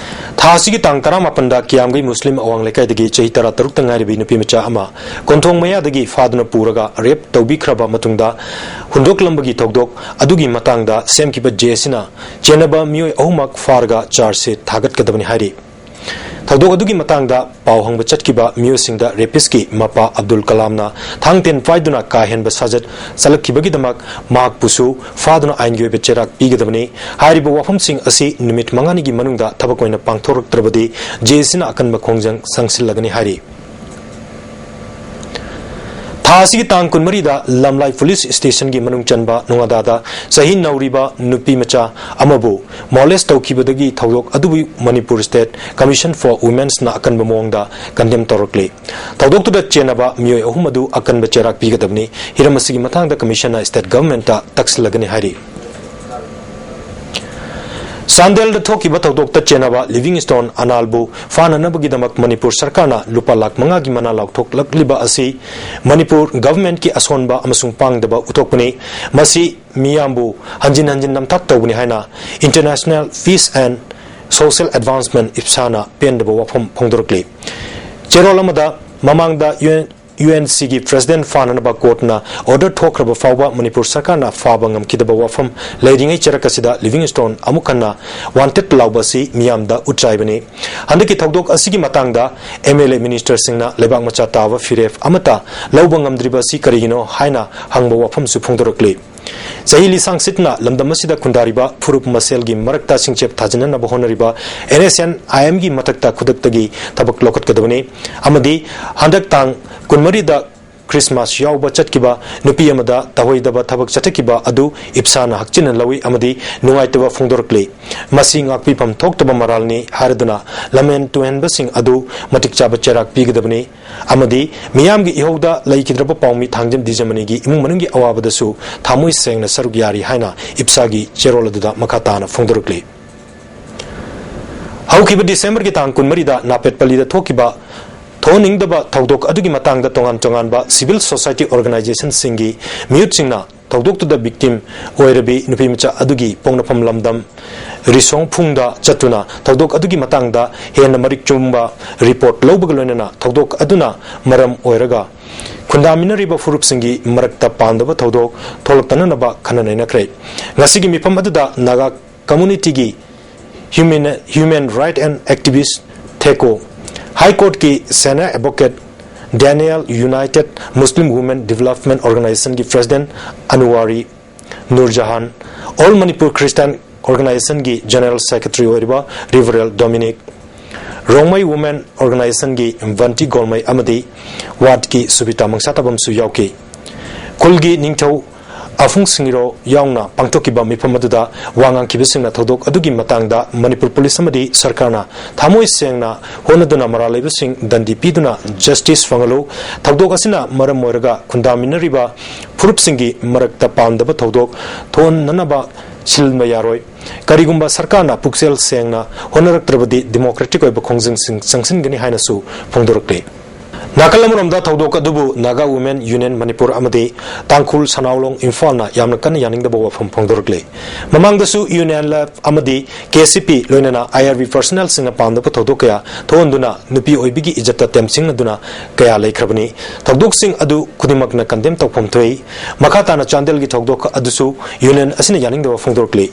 ꯊꯥ ꯑꯁꯤꯒꯤ ꯇꯥꯡ ꯇꯔꯥꯃꯥꯄꯟꯗ ꯀꯤꯌꯥꯝꯒꯩ ꯃꯨꯁꯂꯤꯝ ꯑꯋꯥꯡ ꯂꯩꯀꯥꯏꯗꯒꯤ ꯆꯍꯤ ꯇꯔꯥ ꯇꯔꯨꯛꯇ ꯉꯥꯏꯔꯤꯕꯤ ꯅꯨꯄꯤ ꯃꯆꯥ ꯑꯃ ꯀꯣꯟꯊꯣꯡ ꯃꯌꯥꯗꯒꯤ ꯐꯥꯗꯨꯅ ꯄꯨꯔꯒ ꯔꯦꯞ ꯇꯧꯕꯤꯈ꯭ꯔꯕ ꯃꯇꯨꯡꯗ ꯍꯨꯟꯗꯣꯛꯂꯝꯕꯒꯤ ꯊꯧꯗꯣꯛ ꯑꯗꯨꯒꯤ ꯃꯇꯥꯡꯗ ꯁꯦꯝꯈꯤꯕ ꯖꯦ ꯑꯦꯁ ꯁꯤꯅ ꯆꯦꯟꯅꯕ ꯃꯤꯑꯣꯏ ꯑꯍꯨꯝꯃꯛ ꯐꯥꯔꯒ ꯆꯥꯔꯖ ꯁꯤꯠ ꯊꯥꯒꯠꯀꯗꯕꯅꯤ ꯍꯥꯏꯔꯤ꯫ ꯊꯧꯗꯣꯛ ꯑꯗꯨꯒꯤ ꯃꯇꯥꯡꯗ ꯄꯥꯎ ꯍꯪꯕ ꯆꯠꯈꯤꯕ ꯃꯤꯑꯣꯏꯁꯤꯡꯗ rapistꯀꯤ ꯃꯄꯥ ꯑꯕꯗꯨꯜ ꯀꯂꯥꯝꯅ ꯊꯥꯡ ꯇꯦꯟ ꯄꯥꯏꯗꯨꯅ ꯀꯥ ꯍꯦꯟꯕ ꯁꯥꯖꯠ ꯆꯠꯂꯛꯈꯤꯕꯒꯤꯗꯃꯛ ꯃꯍꯥꯛꯄꯨꯁꯨ ꯐꯥꯗꯨꯅ ꯑꯥꯏꯟꯒꯤ ꯑꯣꯏꯕ ꯆꯩꯔꯥꯛ ꯄꯤꯒꯗꯕꯅꯤ꯫ ꯍꯥꯏꯔꯤꯕ ꯋꯥꯐꯝꯁꯤꯡ ꯑꯁꯤ ꯅꯨꯃꯤꯠ ꯃꯉꯥꯅꯤꯒꯤ ꯃꯅꯨꯡꯗ ꯊꯕꯛ ꯑꯣꯏꯅ ꯄꯥꯡꯊꯣꯔꯛꯇ꯭ꯔꯕꯗꯤ JACꯅ ꯑꯀꯟꯕ ꯈꯣꯡꯖꯪ ꯆꯪꯁꯤꯜꯂꯒꯅꯤ ꯍꯥꯏꯔꯤ꯫ ꯊꯥ ꯑꯁꯤꯒꯤ ꯇꯥꯡ ꯀꯨꯟꯃꯔꯤꯗ ꯂꯝꯂꯥꯏ police stationꯒꯤ ꯃꯅꯨꯡ ꯆꯟꯕ ꯅꯣꯉꯥꯗꯥꯗ ꯆꯍꯤ ꯅꯧꯔꯤꯕ ꯅꯨꯄꯤ ꯃꯆꯥ ꯑꯃꯕꯨ molest ꯇꯧꯈꯤꯕꯗꯒꯤ ꯊꯧꯗꯣꯛ ꯑꯗꯨꯕꯨ Manipur State Commission for Women'sꯅ ꯑꯀꯟꯕ ꯃꯑꯣꯡꯗ condemn ꯇꯧꯔꯛꯂꯤ꯫ ꯊꯧꯗꯣꯛꯇꯨꯗ ꯆꯦꯟꯅꯕ ꯃꯤꯑꯣꯏ ꯑꯍꯨꯝ ꯑꯗꯨ ꯑꯀꯟꯕ ꯆꯩꯔꯥꯛ ꯄꯤꯒꯗꯕꯅꯤ꯫ ꯍꯤꯔꯝ ꯑꯁꯤꯒꯤ ꯃꯇꯥꯡꯗ Commissionꯅ state governmentꯇ ꯇꯛꯁꯤꯜꯂꯒꯅꯤ ꯍꯥꯏꯔꯤ꯫ ꯆꯥꯟꯗꯦꯜꯗ ꯊꯣꯛꯈꯤꯕ ꯊꯧꯗꯣꯛꯇ ꯆꯦꯟꯅꯕ ꯂꯤꯚꯤꯡꯁ꯭ꯇꯣꯟ ꯑꯅꯥꯜꯕꯨ ꯐꯥꯅꯅꯕꯒꯤꯗꯃꯛ ꯃꯅꯤꯄꯨꯔ ꯁꯔꯀꯥꯔꯅ ꯂꯨꯄꯥ ꯂꯥꯈ ꯃꯉꯥꯒꯤ ꯃꯅꯥ ꯂꯥꯎꯊꯣꯛꯂꯛꯂꯤꯕ ꯑꯁꯤ ꯃꯅꯤꯄꯨꯔ governmentꯀꯤ ꯑꯁꯣꯟꯕ ꯑꯃꯁꯨꯡ ꯄꯥꯡꯗꯕ ꯎꯠꯊꯣꯛꯄꯅꯤ꯫ ꯃꯁꯤ ꯃꯤꯌꯥꯝꯕꯨ ꯍꯟꯖꯤꯟ ꯍꯟꯖꯤꯟ ꯅꯝꯊꯥꯛ ꯇꯧꯕꯅꯤ ꯍꯥꯏꯅ International Peace and Social Advancement, IPSAꯅ ꯄꯦꯟꯗꯕ ꯋꯥꯐꯝ ꯐꯣꯡꯗꯣꯔꯛꯂꯤ꯫ ꯆꯦꯔꯣꯜ ꯑꯃꯗ ꯃꯃꯥꯡꯗ UN UNCꯒꯤ president ꯐꯥꯅꯅꯕ courtꯅ order ꯊꯣꯛꯈ꯭ꯔꯕ ꯐꯥꯎꯕ ꯃꯅꯤꯄꯨꯔ ꯁꯔꯀꯥꯔꯅ ꯐꯥꯕ ꯉꯝꯈꯤꯗꯕ ꯋꯥꯐꯝ ꯂꯩꯔꯤꯉꯩ ꯆꯔꯛ ꯑꯁꯤꯗ ꯂꯤꯚꯤꯡꯁ꯭ꯇꯣꯟ ꯑꯃꯨꯛ ꯍꯟꯅ wanted ꯂꯥꯎꯕ ꯑꯁꯤ ꯃꯤꯌꯥꯝꯗ ꯎꯠꯆꯥꯏꯕꯅꯤ꯫ ꯍꯟꯗꯛꯀꯤ ꯊꯧꯗꯣꯛ ꯑꯁꯤꯒꯤ ꯃꯇꯥꯡꯗ MLA ministerꯁꯤꯡꯅ ꯂꯩꯕꯥꯛ ꯃꯆꯥ ꯇꯥꯕ ꯐꯤꯔꯦꯞ ꯑꯃꯠꯇ ꯂꯧꯕ ꯉꯝꯗ꯭ꯔꯤꯕ ꯑꯁꯤ ꯀꯔꯤꯒꯤꯅꯣ ꯍꯥꯏꯅ ꯍꯪꯕ ꯋꯥꯐꯝꯁꯨ ꯐꯣꯡꯗꯣꯔꯛꯂꯤ꯫ ꯆꯍꯤ ꯂꯤꯁꯥꯡ ꯁꯤꯠꯅ ꯂꯝꯗꯝ ꯑꯁꯤꯗ ꯈꯨꯟꯗꯥꯔꯤꯕ ꯐꯨꯔꯨꯞ ꯃꯁꯦꯜꯒꯤ ꯃꯔꯛꯇ ꯁꯤꯡꯆꯦꯞ ꯊꯥꯖꯤꯟꯅꯅꯕ ꯍꯣꯠꯅꯔꯤꯕ NSCN-IMꯒꯤ ꯃꯊꯛꯇ ꯈꯨꯗꯛꯇꯒꯤ ꯊꯕꯛ ꯂꯧꯈꯠꯀꯗꯕꯅꯤ ꯑꯃꯗꯤ ꯍꯟꯗꯛ ꯇꯥꯡ ꯀꯨꯟꯃꯔꯤꯗ Christmas ꯌꯥꯎꯕ ꯆꯠꯈꯤꯕ ꯅꯨꯄꯤ ꯑꯃꯗ ꯇꯧꯍꯩꯗꯕ ꯊꯕꯛ ꯆꯠꯊꯈꯤꯕ ꯑꯗꯨ IPSAꯅ ꯍꯛꯆꯤꯟꯅ ꯂꯧꯏ ꯑꯃꯗꯤ ꯅꯨꯡꯉꯥꯏꯇꯕ ꯐꯣꯡꯗꯣꯔꯛꯂꯤ꯫ ꯃꯁꯤ ꯉꯥꯛꯄꯤꯐꯝ ꯊꯣꯛꯇꯕ ꯃꯔꯥꯜꯅꯤ ꯍꯥꯏꯔꯗꯨꯅ ꯂꯝꯍꯦꯟ ꯇꯨꯍꯦꯟꯕꯁꯤꯡ ꯑꯗꯨ ꯃꯇꯤꯛ ꯆꯥꯕ ꯆꯩꯔꯥꯛ ꯄꯤꯒꯗꯕꯅꯤ ꯑꯃꯗꯤ ꯃꯤꯌꯥꯝꯒꯤ ꯏꯍꯧꯗ ꯂꯩꯈꯤꯗ꯭ꯔꯕ ꯄꯥꯎꯃꯤ ꯊꯥꯡꯖꯝ ꯗꯤꯖꯃꯅꯤꯒꯤ ꯏꯃꯨꯡ ꯃꯅꯨꯡꯒꯤ ꯑꯋꯥꯕꯗꯁꯨ ꯊꯃꯣꯏ ꯁꯦꯡꯅ ꯁꯔꯨꯛ ꯌꯥꯔꯤ ꯍꯥꯏꯅ IPSAꯒꯤ ꯆꯦꯔꯣꯜ ꯑꯗꯨꯗ ꯃꯈꯥ ꯇꯥꯅ ꯐꯣꯡꯗꯣꯔꯛꯂꯤ꯫ ꯍꯧꯈꯤꯕ Decemberꯒꯤ ꯇꯥꯡ ꯀꯨꯟꯃꯔꯤꯗ ꯅꯥꯄꯦꯠꯄꯜꯂꯤꯗ ꯊꯣꯛꯈꯤꯕ ꯊꯣꯛꯍꯟꯅꯤꯡꯗꯕ ꯊꯧꯗꯣꯛ ꯑꯗꯨꯒꯤ ꯃꯇꯥꯡꯗ ꯇꯣꯉꯥꯟ ꯇꯣꯉꯥꯟꯕ civil society organizationꯁꯤꯡꯒꯤ ꯃꯤꯍꯨꯠꯁꯤꯡꯅ ꯊꯧꯗꯣꯛꯇꯨꯗ victim ꯑꯣꯏꯔꯕꯤ ꯅꯨꯄꯤ ꯃꯆꯥ ꯑꯗꯨꯒꯤ ꯄꯣꯛꯅꯐꯝ ꯂꯝꯗꯝ ꯔꯤꯁꯣꯡꯐꯨꯡꯗ ꯆꯠꯇꯨꯅ ꯊꯧꯗꯣꯛ ꯑꯗꯨꯒꯤ ꯃꯇꯥꯡꯗ ꯍꯦꯟꯅ ꯃꯔꯤꯛ ꯆꯨꯝꯕ report ꯂꯧꯕꯒ ꯂꯣꯏꯅꯅ ꯊꯧꯗꯣꯛ ꯑꯗꯨꯅ ꯃꯔꯝ ꯑꯣꯏꯔꯒ ꯈꯨꯟꯗꯥꯃꯤꯟꯅꯔꯤꯕ ꯐꯨꯔꯨꯞꯁꯤꯡꯒꯤ ꯃꯔꯛꯇ ꯄꯥꯝꯗꯕ ꯊꯧꯗꯣꯛ ꯊꯣꯛꯂꯛꯇꯅꯅꯕ ꯈꯟꯅ ꯅꯩꯅꯈ꯭ꯔꯦ꯫ ꯉꯁꯤꯒꯤ ꯃꯤꯐꯝ ꯑꯗꯨꯗ ꯅꯥꯒꯥ communityꯒꯤ human, human right and activist ꯊꯦꯀꯣ, ꯍꯥꯏ ꯀꯣꯔꯠꯀꯤ senior advocate Daniel, united Muslim women development ꯑꯣꯔꯒꯅꯥꯏꯖꯦꯁꯟꯒꯤ president Anuwari, Nurjahan, all Manipur Christian ꯑꯣꯔꯒꯅꯥꯏꯖꯦꯁꯟꯒꯤ ꯖꯦꯅꯔꯦꯜ ꯁꯦꯀ꯭ꯔꯦꯇꯔꯤ ꯑꯣꯏꯔꯤꯕ ꯔꯤꯚꯔꯦꯜ ꯗꯣꯃꯤꯅꯤꯛ, ꯔꯣꯡꯃꯩ ꯋꯨꯃꯦꯟ ꯑꯣꯔꯒꯅꯥꯏꯖꯦꯁꯟꯒꯤ ꯚꯟꯇꯤ ꯒꯣꯜꯃꯩ ꯑꯃꯗꯤ ꯋꯥꯔꯗꯀꯤ ꯁꯨꯕꯤꯇꯥ ꯃꯪꯁꯥ ꯇꯥꯕꯝꯁꯨ ꯌꯥꯎꯈꯤ꯫ ꯈꯨꯜꯒꯤ ꯅꯤꯡꯊꯧ ꯑꯐꯨꯡ ꯁꯤꯡꯔꯣ ꯌꯥꯎꯅ ꯄꯥꯡꯊꯣꯛꯈꯤꯕ ꯃꯤꯐꯝ ꯑꯗꯨꯗ ꯋꯥ ꯉꯥꯡꯈꯤꯕꯁꯤꯡꯅ ꯊꯧꯗꯣꯛ ꯑꯗꯨꯒꯤ ꯃꯇꯥꯡꯗ ꯃꯅꯤꯄꯨꯔ ꯄꯨꯂꯤꯁ ꯑꯃꯗꯤ ꯁꯔꯀꯥꯔꯅ ꯊꯃꯣꯏ ꯁꯦꯡꯅ ꯍꯣꯠꯅꯗꯨꯅ ꯃꯔꯥꯜ ꯂꯩꯕꯁꯤꯡ ꯗꯟꯗꯤ ꯄꯤꯗꯨꯅ ꯖꯁꯇꯤꯁ ꯐꯪꯍꯜꯂꯨ, ꯊꯧꯗꯣꯛ ꯑꯁꯤꯅ ꯃꯔꯝ ꯑꯣꯏꯔꯒ ꯈꯨꯟꯗꯥꯃꯤꯟꯅꯔꯤꯕ ꯐꯨꯔꯨꯞꯁꯤꯡꯒꯤ ꯃꯔꯛꯇ ꯄꯥꯝꯗꯕ ꯊꯧꯗꯣꯛ ꯊꯣꯛꯍꯟꯅꯅꯕ ꯁꯤꯟꯕ ꯌꯥꯔꯣꯏ꯫ ꯀꯔꯤꯒꯨꯝꯕ ꯁꯔꯀꯥꯔꯅ ꯄꯨꯛꯆꯦꯜ ꯁꯦꯡꯅ ꯍꯣꯠꯅꯔꯛꯇ꯭ꯔꯕꯗꯤ ꯗꯤꯃꯣꯀ꯭ꯔꯦꯇꯤꯛ ꯑꯣꯏꯕ ꯈꯣꯡꯖꯪꯁꯤꯡ ꯆꯪꯁꯤꯟꯒꯅꯤ ꯍꯥꯏꯅꯁꯨ ꯐꯣꯡꯗꯣꯔꯛꯂꯤ꯫ ꯅꯥꯀꯜ ꯑꯃꯔꯣꯝꯗ ꯊꯧꯗꯣꯛ ꯑꯗꯨꯕꯨ ꯅꯥꯒꯥ ꯋꯨꯃꯦꯟ ꯌꯨꯅꯤꯌꯟ ꯃꯅꯤꯄꯨꯔ ꯑꯃꯗꯤ ꯇꯥꯡꯈꯨꯜ ꯁꯅꯥꯎꯂꯣꯡ ꯏꯝꯐꯥꯜꯅ ꯌꯥꯝꯅ ꯀꯟꯅ ꯌꯥꯅꯤꯡꯗꯕ ꯋꯥꯐꯝ ꯐꯣꯡꯗꯣꯔꯛꯂꯤ꯫ ꯃꯃꯥꯡꯗꯁꯨ ꯌꯨꯅꯤꯌꯟ ꯂꯦꯐ ꯑꯃꯗꯤ ꯀꯦ ꯁꯤ ꯄꯤ ꯂꯣꯏꯅꯅ ꯑꯥꯏ ꯑꯥꯔ ꯕꯤ ꯄꯔꯁꯅꯦꯜꯁꯤꯡꯅ ꯄꯥꯝꯗꯕ ꯊꯧꯗꯣꯛ ꯀꯌꯥ ꯊꯣꯛꯍꯟꯗꯨꯅ ꯅꯨꯄꯤ ꯑꯣꯏꯕꯤꯒꯤ ꯏꯖꯠꯇ ꯇꯦꯝꯁꯤꯡꯅꯗꯨꯅ ꯀꯌꯥ ꯂꯩꯈ꯭ꯔꯕꯅꯤ꯫ ꯊꯧꯗꯣꯛꯁꯤꯡ ꯑꯗꯨ ꯈꯨꯗꯤꯡꯃꯛꯅ ꯀꯟꯗꯦꯝ ꯇꯧꯐꯝ ꯊꯣꯛꯏ꯫ ꯃꯈꯥ ꯇꯥꯅ ꯆꯥꯟꯗꯦꯜꯒꯤ ꯊꯧꯗꯣꯛ ꯑꯗꯨꯁꯨ ꯌꯨꯅꯤꯌꯟ ꯑꯁꯤꯅ ꯌꯥꯅꯤꯡꯗꯕ ꯐꯣꯡꯗꯣꯔꯛꯂꯤ꯫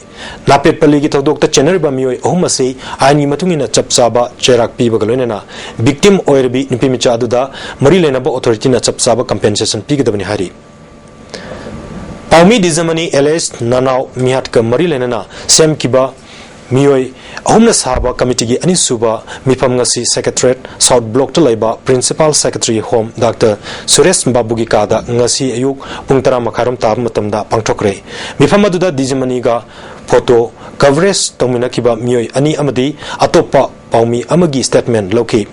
ꯅꯥꯄꯦꯠꯄꯜꯂꯤꯒꯤ ꯊꯧꯗꯣꯛꯇ ꯆꯦꯟꯅꯔꯤꯕ ꯃꯤꯑꯣꯏ ꯑꯍꯨꯝ ꯑꯁꯤ ꯑꯥꯏꯟꯒꯤ ꯃꯇꯨꯡ ꯏꯟꯅ ꯆꯞ ꯆꯥꯕ ꯆꯩꯔꯥꯛ ꯄꯤꯕꯒ ꯂꯣꯏꯅꯅ ꯚꯤꯛꯇꯤꯝ ꯑꯣꯏꯔꯕꯤ ꯅꯨꯄꯤ ꯃꯆꯥ ꯑꯗꯨꯗ ꯃꯔꯤ ꯂꯩꯅꯕ ꯑꯣꯊꯣꯔꯤꯇꯤꯅ ꯆꯞ ꯆꯥꯕ ꯀꯝꯄꯦꯟꯁꯦꯁꯟ ꯄꯤꯒꯗꯕꯅꯤ ꯍꯥꯏꯔꯤ꯫ ꯄꯥꯎꯃꯤ ꯗꯤꯖꯃꯅꯤ ꯑꯦꯂꯦꯁ ꯅꯅꯥꯎ ꯃꯤꯍꯥꯠꯀ ꯃꯔꯤ ꯂꯩꯅꯅ ꯁꯦꯝꯈꯤꯕ ꯃꯤꯑꯣꯏ ꯑꯍꯨꯝꯅ ꯁꯥꯕ ꯀꯃꯤꯇꯤꯒꯤ ꯑꯅꯤꯁꯨꯕ ꯃꯤꯐꯝ ꯉꯁꯤ ꯁꯦꯀ꯭ꯔꯦꯇꯔꯤꯌꯦꯠ ꯁꯥꯎꯠ ꯕ꯭ꯂꯣꯛꯇ ꯂꯩꯕ principal secretary home doctor Suresh ꯕꯥꯕꯨꯒꯤ ꯀꯥꯗ ꯉꯁꯤ ꯑꯌꯨꯛ ꯄꯨꯡ ꯇꯔꯥ ꯃꯈꯥꯏꯔꯣꯝ ꯇꯥꯕ ꯃꯇꯝꯗ ꯄꯥꯡꯊꯣꯛꯈ꯭ꯔꯦ꯫ ꯃꯤꯐꯝ ꯑꯗꯨꯗ ꯗꯤꯖꯃꯅꯤꯒ ꯐꯣꯇꯣ ꯀꯚꯔꯦꯖ ꯇꯧꯃꯤꯟꯅꯈꯤꯕ ꯃꯤꯑꯣꯏ ꯑꯅꯤ ꯑꯃꯗꯤ ꯑꯇꯣꯞꯄ ꯄꯥꯎꯃꯤ ꯑꯃꯒꯤ ꯁ꯭ꯇꯦꯠꯃꯦꯟ ꯂꯧꯈꯤ꯫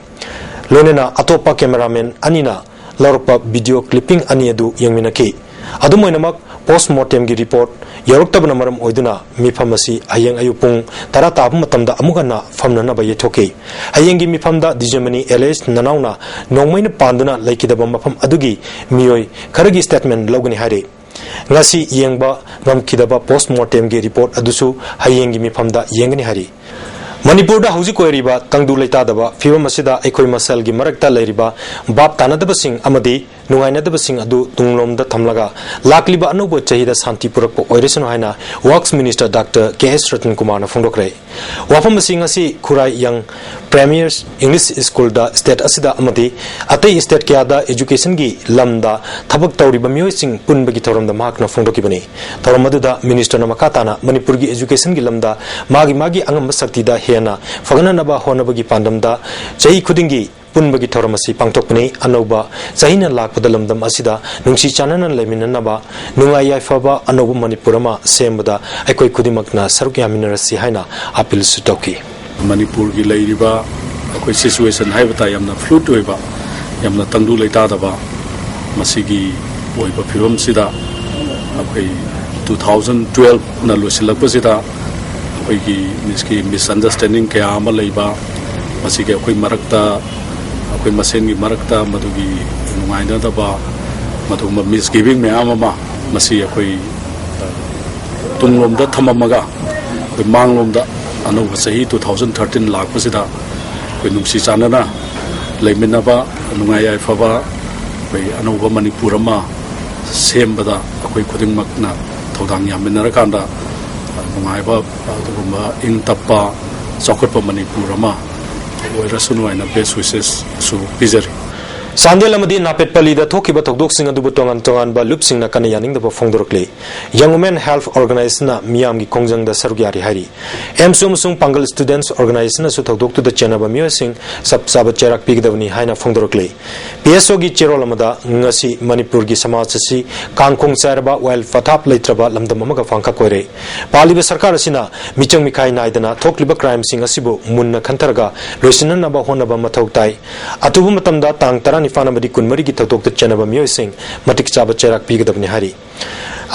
ꯂꯣꯏꯅꯅ ꯑꯇꯣꯞꯄ ꯀꯦꯃꯦꯔꯥꯃꯦꯟ ꯑꯅꯤꯅ ꯂꯧꯔꯛꯄ ꯚꯤꯗꯤꯑꯣ ꯀ꯭ꯂꯤꯞꯄꯤꯡ ꯑꯅꯤ ꯑꯗꯨ ꯌꯦꯡꯃꯤꯟꯅꯈꯤ꯫ ꯑꯗꯨꯝ ꯑꯣꯏꯅꯃꯛ, ꯄꯣꯁ꯭ꯠꯃꯣꯔꯇꯦꯝꯒꯤ ꯔꯤꯄꯣꯔꯠ ꯌꯧꯔꯛꯇꯕꯅ ꯃꯔꯝ ꯑꯣꯏꯗꯨꯅ ꯃꯤꯐꯝ ꯑꯁꯤ ꯍꯌꯦꯡ ꯑꯌꯨꯛ ꯄꯨꯡ ꯇꯔꯥ ꯇꯥꯕ ꯃꯇꯝꯗ ꯑꯃꯨꯛ ꯍꯟꯅ ꯐꯝꯅꯅꯕ ꯌꯩꯊꯣꯛꯈꯤ꯫ ꯍꯌꯦꯡꯒꯤ ꯃꯤꯐꯝꯗ ꯗꯤꯖꯃꯅꯤ ꯑꯦꯂꯦꯁ ꯅꯅꯥꯎꯅ ꯅꯣꯡꯃꯩꯅ ꯄꯥꯟꯗꯨꯅ ꯂꯩꯈꯤꯗꯕ ꯃꯐꯝ ꯑꯗꯨꯒꯤ ꯃꯤꯑꯣꯏ ꯈꯔꯒꯤ ꯁ꯭ꯇꯦꯠꯃꯦꯟ ꯂꯧꯒꯅꯤ ꯍꯥꯏꯔꯤ꯫ ꯉꯁꯤ ꯌꯦꯡꯕ ꯉꯝꯈꯤꯗꯕ ꯄꯣꯁ꯭ꯠꯃꯣꯔꯇꯦꯝꯒꯤ ꯔꯤꯄꯣꯔꯠ ꯑꯗꯨꯁꯨ ꯍꯌꯦꯡꯒꯤ ꯃꯤꯐꯝꯗ ꯌꯦꯡꯒꯅꯤ ꯍꯥꯏꯔꯤ꯫ ꯃꯅꯤꯄꯨꯔꯗ ꯍꯧꯖꯤꯛ ꯑꯣꯏꯔꯤꯕ ꯇꯪꯗꯨ ꯂꯩꯇꯥꯗꯕ ꯐꯤꯕꯝ ꯑꯁꯤꯗ ꯑꯩꯈꯣꯏ ꯃꯁꯦꯜꯒꯤ ꯃꯔꯛꯇ ꯂꯩꯔꯤꯕ ꯚꯥꯞ ꯇꯥꯅꯗꯕꯁꯤꯡ ꯑꯃꯗꯤ ꯅꯨꯡꯉꯥꯏꯅꯗꯕꯁꯤꯡ ꯑꯗꯨ ꯇꯨꯡꯂꯣꯝꯗ ꯊꯝꯂꯒ ꯂꯥꯛꯂꯤꯕ ꯑꯅꯧꯕ ꯆꯍꯤꯗ ꯁꯥꯟꯇꯤ ꯄꯨꯔꯛꯄ ꯑꯣꯏꯔꯁꯅꯨ ꯍꯥꯏꯅ Works Minister Doctor K S Ratan Kumar ꯅ ꯐꯣꯡꯗꯣꯛꯈ꯭ꯔꯦ꯫ ꯋꯥꯐꯝ ꯑꯁꯤ ꯉꯁꯤ ꯈꯨꯔꯥꯏ Young Premier English School ꯗ state ꯑꯁꯤꯗ ꯑꯃꯗꯤ ꯑꯇꯩ state ꯀꯌꯥꯗ education ꯒꯤ ꯂꯝꯗ ꯊꯕꯛ ꯇꯧꯔꯤꯕ ꯃꯤꯑꯣꯏꯁꯤꯡ ꯄꯨꯟꯕꯒꯤ ꯊꯧꯔꯝꯗ ꯃꯍꯥꯛꯅ ꯐꯣꯡꯗꯣꯛꯈꯤꯕꯅꯤ꯫ ꯊꯧꯔꯝ ꯑꯗꯨꯗ minister ꯅ ꯃꯈꯥ ꯇꯥꯅ ꯃꯅꯤꯄꯨꯔꯒꯤ education ꯒꯤ ꯂꯝꯗ ꯃꯥꯒꯤ ꯃꯥꯒꯤ ꯑꯉꯝꯕ ꯁꯛꯇꯤꯗ ꯍꯦꯟꯅ ꯐꯒꯠꯅꯅꯕ ꯍꯣꯠꯅꯕꯒꯤ ꯄꯥꯟꯗꯝꯗ ꯆꯍꯤ ꯈꯨꯗꯤꯡꯒꯤ ꯄꯨꯟꯕꯒꯤ ꯊꯧꯔꯝ ꯑꯁꯤ ꯄꯥꯡꯊꯣꯛꯄꯅꯤ꯫ ꯑꯅꯧꯕ ꯆꯍꯤꯅ ꯂꯥꯛꯄꯗ ꯂꯝꯗꯝ ꯑꯁꯤꯗ ꯅꯨꯡꯁꯤ ꯆꯥꯟꯅꯅ ꯂꯩꯃꯤꯟꯅꯅꯕ, ꯅꯨꯡꯉꯥꯏ ꯌꯥꯏꯐꯕ ꯑꯅꯧꯕ ꯃꯅꯤꯄꯨꯔ ꯑꯃ ꯁꯦꯝꯕꯗ ꯑꯩꯈꯣꯏ ꯈꯨꯗꯤꯡꯃꯛꯅ ꯁꯔꯨꯛ ꯌꯥꯃꯤꯟꯅꯔꯁꯤ ꯍꯥꯏꯅ appeal ꯁꯨ ꯇꯧꯈꯤ꯫ ꯃꯅꯤꯄꯨꯔꯒꯤ ꯂꯩꯔꯤꯕ ꯑꯩꯈꯣꯏ situation ꯍꯥꯏꯕ ꯇꯥꯏ, ꯌꯥꯝꯅ fluid ꯑꯣꯏꯕ, ꯌꯥꯝꯅ ꯇꯪꯗꯨ ꯂꯩꯇꯥꯗꯕ, ꯃꯁꯤꯒꯤ ꯑꯣꯏꯕ ꯐꯤꯕꯝꯁꯤꯗ ꯑꯩꯈꯣꯏ two thousand twelve ꯅ ꯂꯣꯏꯁꯤꯜꯂꯛꯄꯁꯤꯗ ꯑꯩꯈꯣꯏꯒꯤ ꯃꯤꯁꯀꯤ misunderstanding ꯀꯌꯥ ꯑꯃ ꯂꯩꯕ, ꯃꯁꯤꯒꯤ ꯑꯩꯈꯣꯏ ꯃꯔꯛꯇ, ꯑꯩꯈꯣꯏ ꯃꯁꯦꯟꯒꯤ ꯃꯔꯛꯇ ꯃꯗꯨꯒꯤ ꯅꯨꯡꯉꯥꯏꯅꯗꯕ, ꯃꯗꯨꯒꯨꯝꯕ misgiving ꯃꯌꯥꯝ ꯑꯃ ꯃꯁꯤ ꯑꯩꯈꯣꯏ, ꯑ, ꯇꯨꯡꯂꯣꯝꯗ ꯊꯝꯃꯝꯃꯒ ꯑꯩꯈꯣꯏ ꯃꯥꯡꯂꯣꯝꯗ ꯑꯅꯧꯕ ꯆꯍꯤ two thousand thirteen ꯂꯥꯛꯄꯁꯤꯗ ꯑꯩꯈꯣꯏ ꯅꯨꯡꯁꯤ ꯆꯥꯟꯅꯅ ꯂꯩꯃꯤꯟꯅꯕ, ꯅꯨꯡꯉꯥꯏ ꯌꯥꯏꯐꯕ ꯑꯩꯈꯣꯏ ꯑꯅꯧꯕ ꯃꯅꯤꯄꯨꯔ ꯑꯃ ꯁꯦꯝꯕꯗ ꯑꯩꯈꯣꯏ ꯈꯨꯗꯤꯡꯃꯛꯅ ꯊꯧꯗꯥꯡ ꯌꯥꯃꯤꯟꯅꯔꯀꯥꯟꯗ, ꯑ, ꯅꯨꯡꯉꯥꯏꯕ, ꯑꯗꯨꯒꯨꯝꯕ ꯏꯪ ꯇꯞꯄ, ꯆꯥꯎꯈꯠꯄ ꯃꯅꯤꯄꯨꯔ ꯑꯃ ꯑꯣꯏꯔꯁꯅꯨ ꯍꯥꯏꯅ best wishes ꯁꯨ ꯄꯤꯖꯔꯤ꯫ ꯆꯥꯟꯗꯦꯜ ꯑꯃꯗꯤ ꯅꯥꯄꯦꯠꯄꯜꯂꯤꯗ ꯊꯣꯛꯈꯤꯕ ꯊꯧꯗꯣꯛꯁꯤꯡ ꯑꯗꯨꯕꯨ ꯇꯣꯉꯥꯟ ꯇꯣꯉꯥꯟꯕ ꯂꯨꯞꯁꯤꯡꯅ ꯀꯟꯅ ꯌꯥꯅꯤꯡꯗꯕ ꯐꯣꯡꯗꯣꯔꯛꯂꯤ꯫ Young Women Health Organization ꯅ ꯃꯤꯌꯥꯝꯒꯤ ꯈꯣꯡꯖꯪꯗ ꯁꯔꯨꯛ ꯌꯥꯔꯤ ꯍꯥꯏꯔꯤ꯫ ꯑꯦꯝꯁꯨ ꯑꯃꯁꯨꯡ ꯄꯥꯡꯒꯜ Students Organization ꯅꯁꯨ ꯊꯧꯗꯣꯛꯇꯨꯗ ꯆꯦꯟꯅꯕ ꯃꯤꯑꯣꯏꯁꯤꯡ ꯆꯞ ꯆꯥꯕ ꯆꯩꯔꯥꯛ ꯄꯤꯒꯗꯕꯅꯤ ꯍꯥꯏꯅ ꯐꯣꯡꯗꯣꯔꯛꯂꯤ꯫ P S O ꯒꯤ ꯆꯦꯔꯣꯜ ꯑꯃꯗ ꯉꯁꯤ ꯃꯅꯤꯄꯨꯔꯒꯤ ꯁꯃꯥꯖ ꯑꯁꯤ ꯀꯥꯡꯈꯣꯡ ꯆꯥꯏꯔꯕ, ꯋꯥꯌꯦꯜ ꯄꯊꯥꯞ ꯂꯩꯇ꯭ꯔꯕ ꯂꯝꯗꯝ ꯑꯃꯒ ꯄꯥꯡꯈꯛ ꯑꯣꯏꯔꯦ꯫ ꯄꯥꯜꯂꯤꯕ ꯁꯔꯀꯥꯔ ꯑꯁꯤꯅ ꯃꯤꯆꯪ ꯃꯤꯈꯥꯏ ꯅꯥꯏꯗꯅ ꯊꯣꯛꯂꯤꯕ crimeꯁꯤꯡ ꯑꯁꯤꯕꯨ ꯃꯨꯟꯅ ꯈꯟꯊꯔꯒ ꯂꯣꯏꯁꯤꯟꯅꯅꯕ ꯍꯣꯠꯅꯕ ꯃꯊꯧ ꯇꯥꯏ꯫ ꯑꯊꯨꯕ ꯃꯇꯝꯗ ꯇꯥꯡ ꯇꯔꯥꯅꯤꯄꯥꯟ ꯑꯃꯗꯤ ꯀꯨꯟꯃꯔꯤꯒꯤ ꯊꯧꯗꯣꯛꯇ ꯆꯦꯟꯅꯕ ꯃꯤꯑꯣꯏꯁꯤꯡ ꯃꯇꯤꯛ ꯆꯥꯕ ꯆꯩꯔꯥꯛ ꯄꯤꯒꯗꯕꯅꯤ ꯍꯥꯏꯔꯤ꯫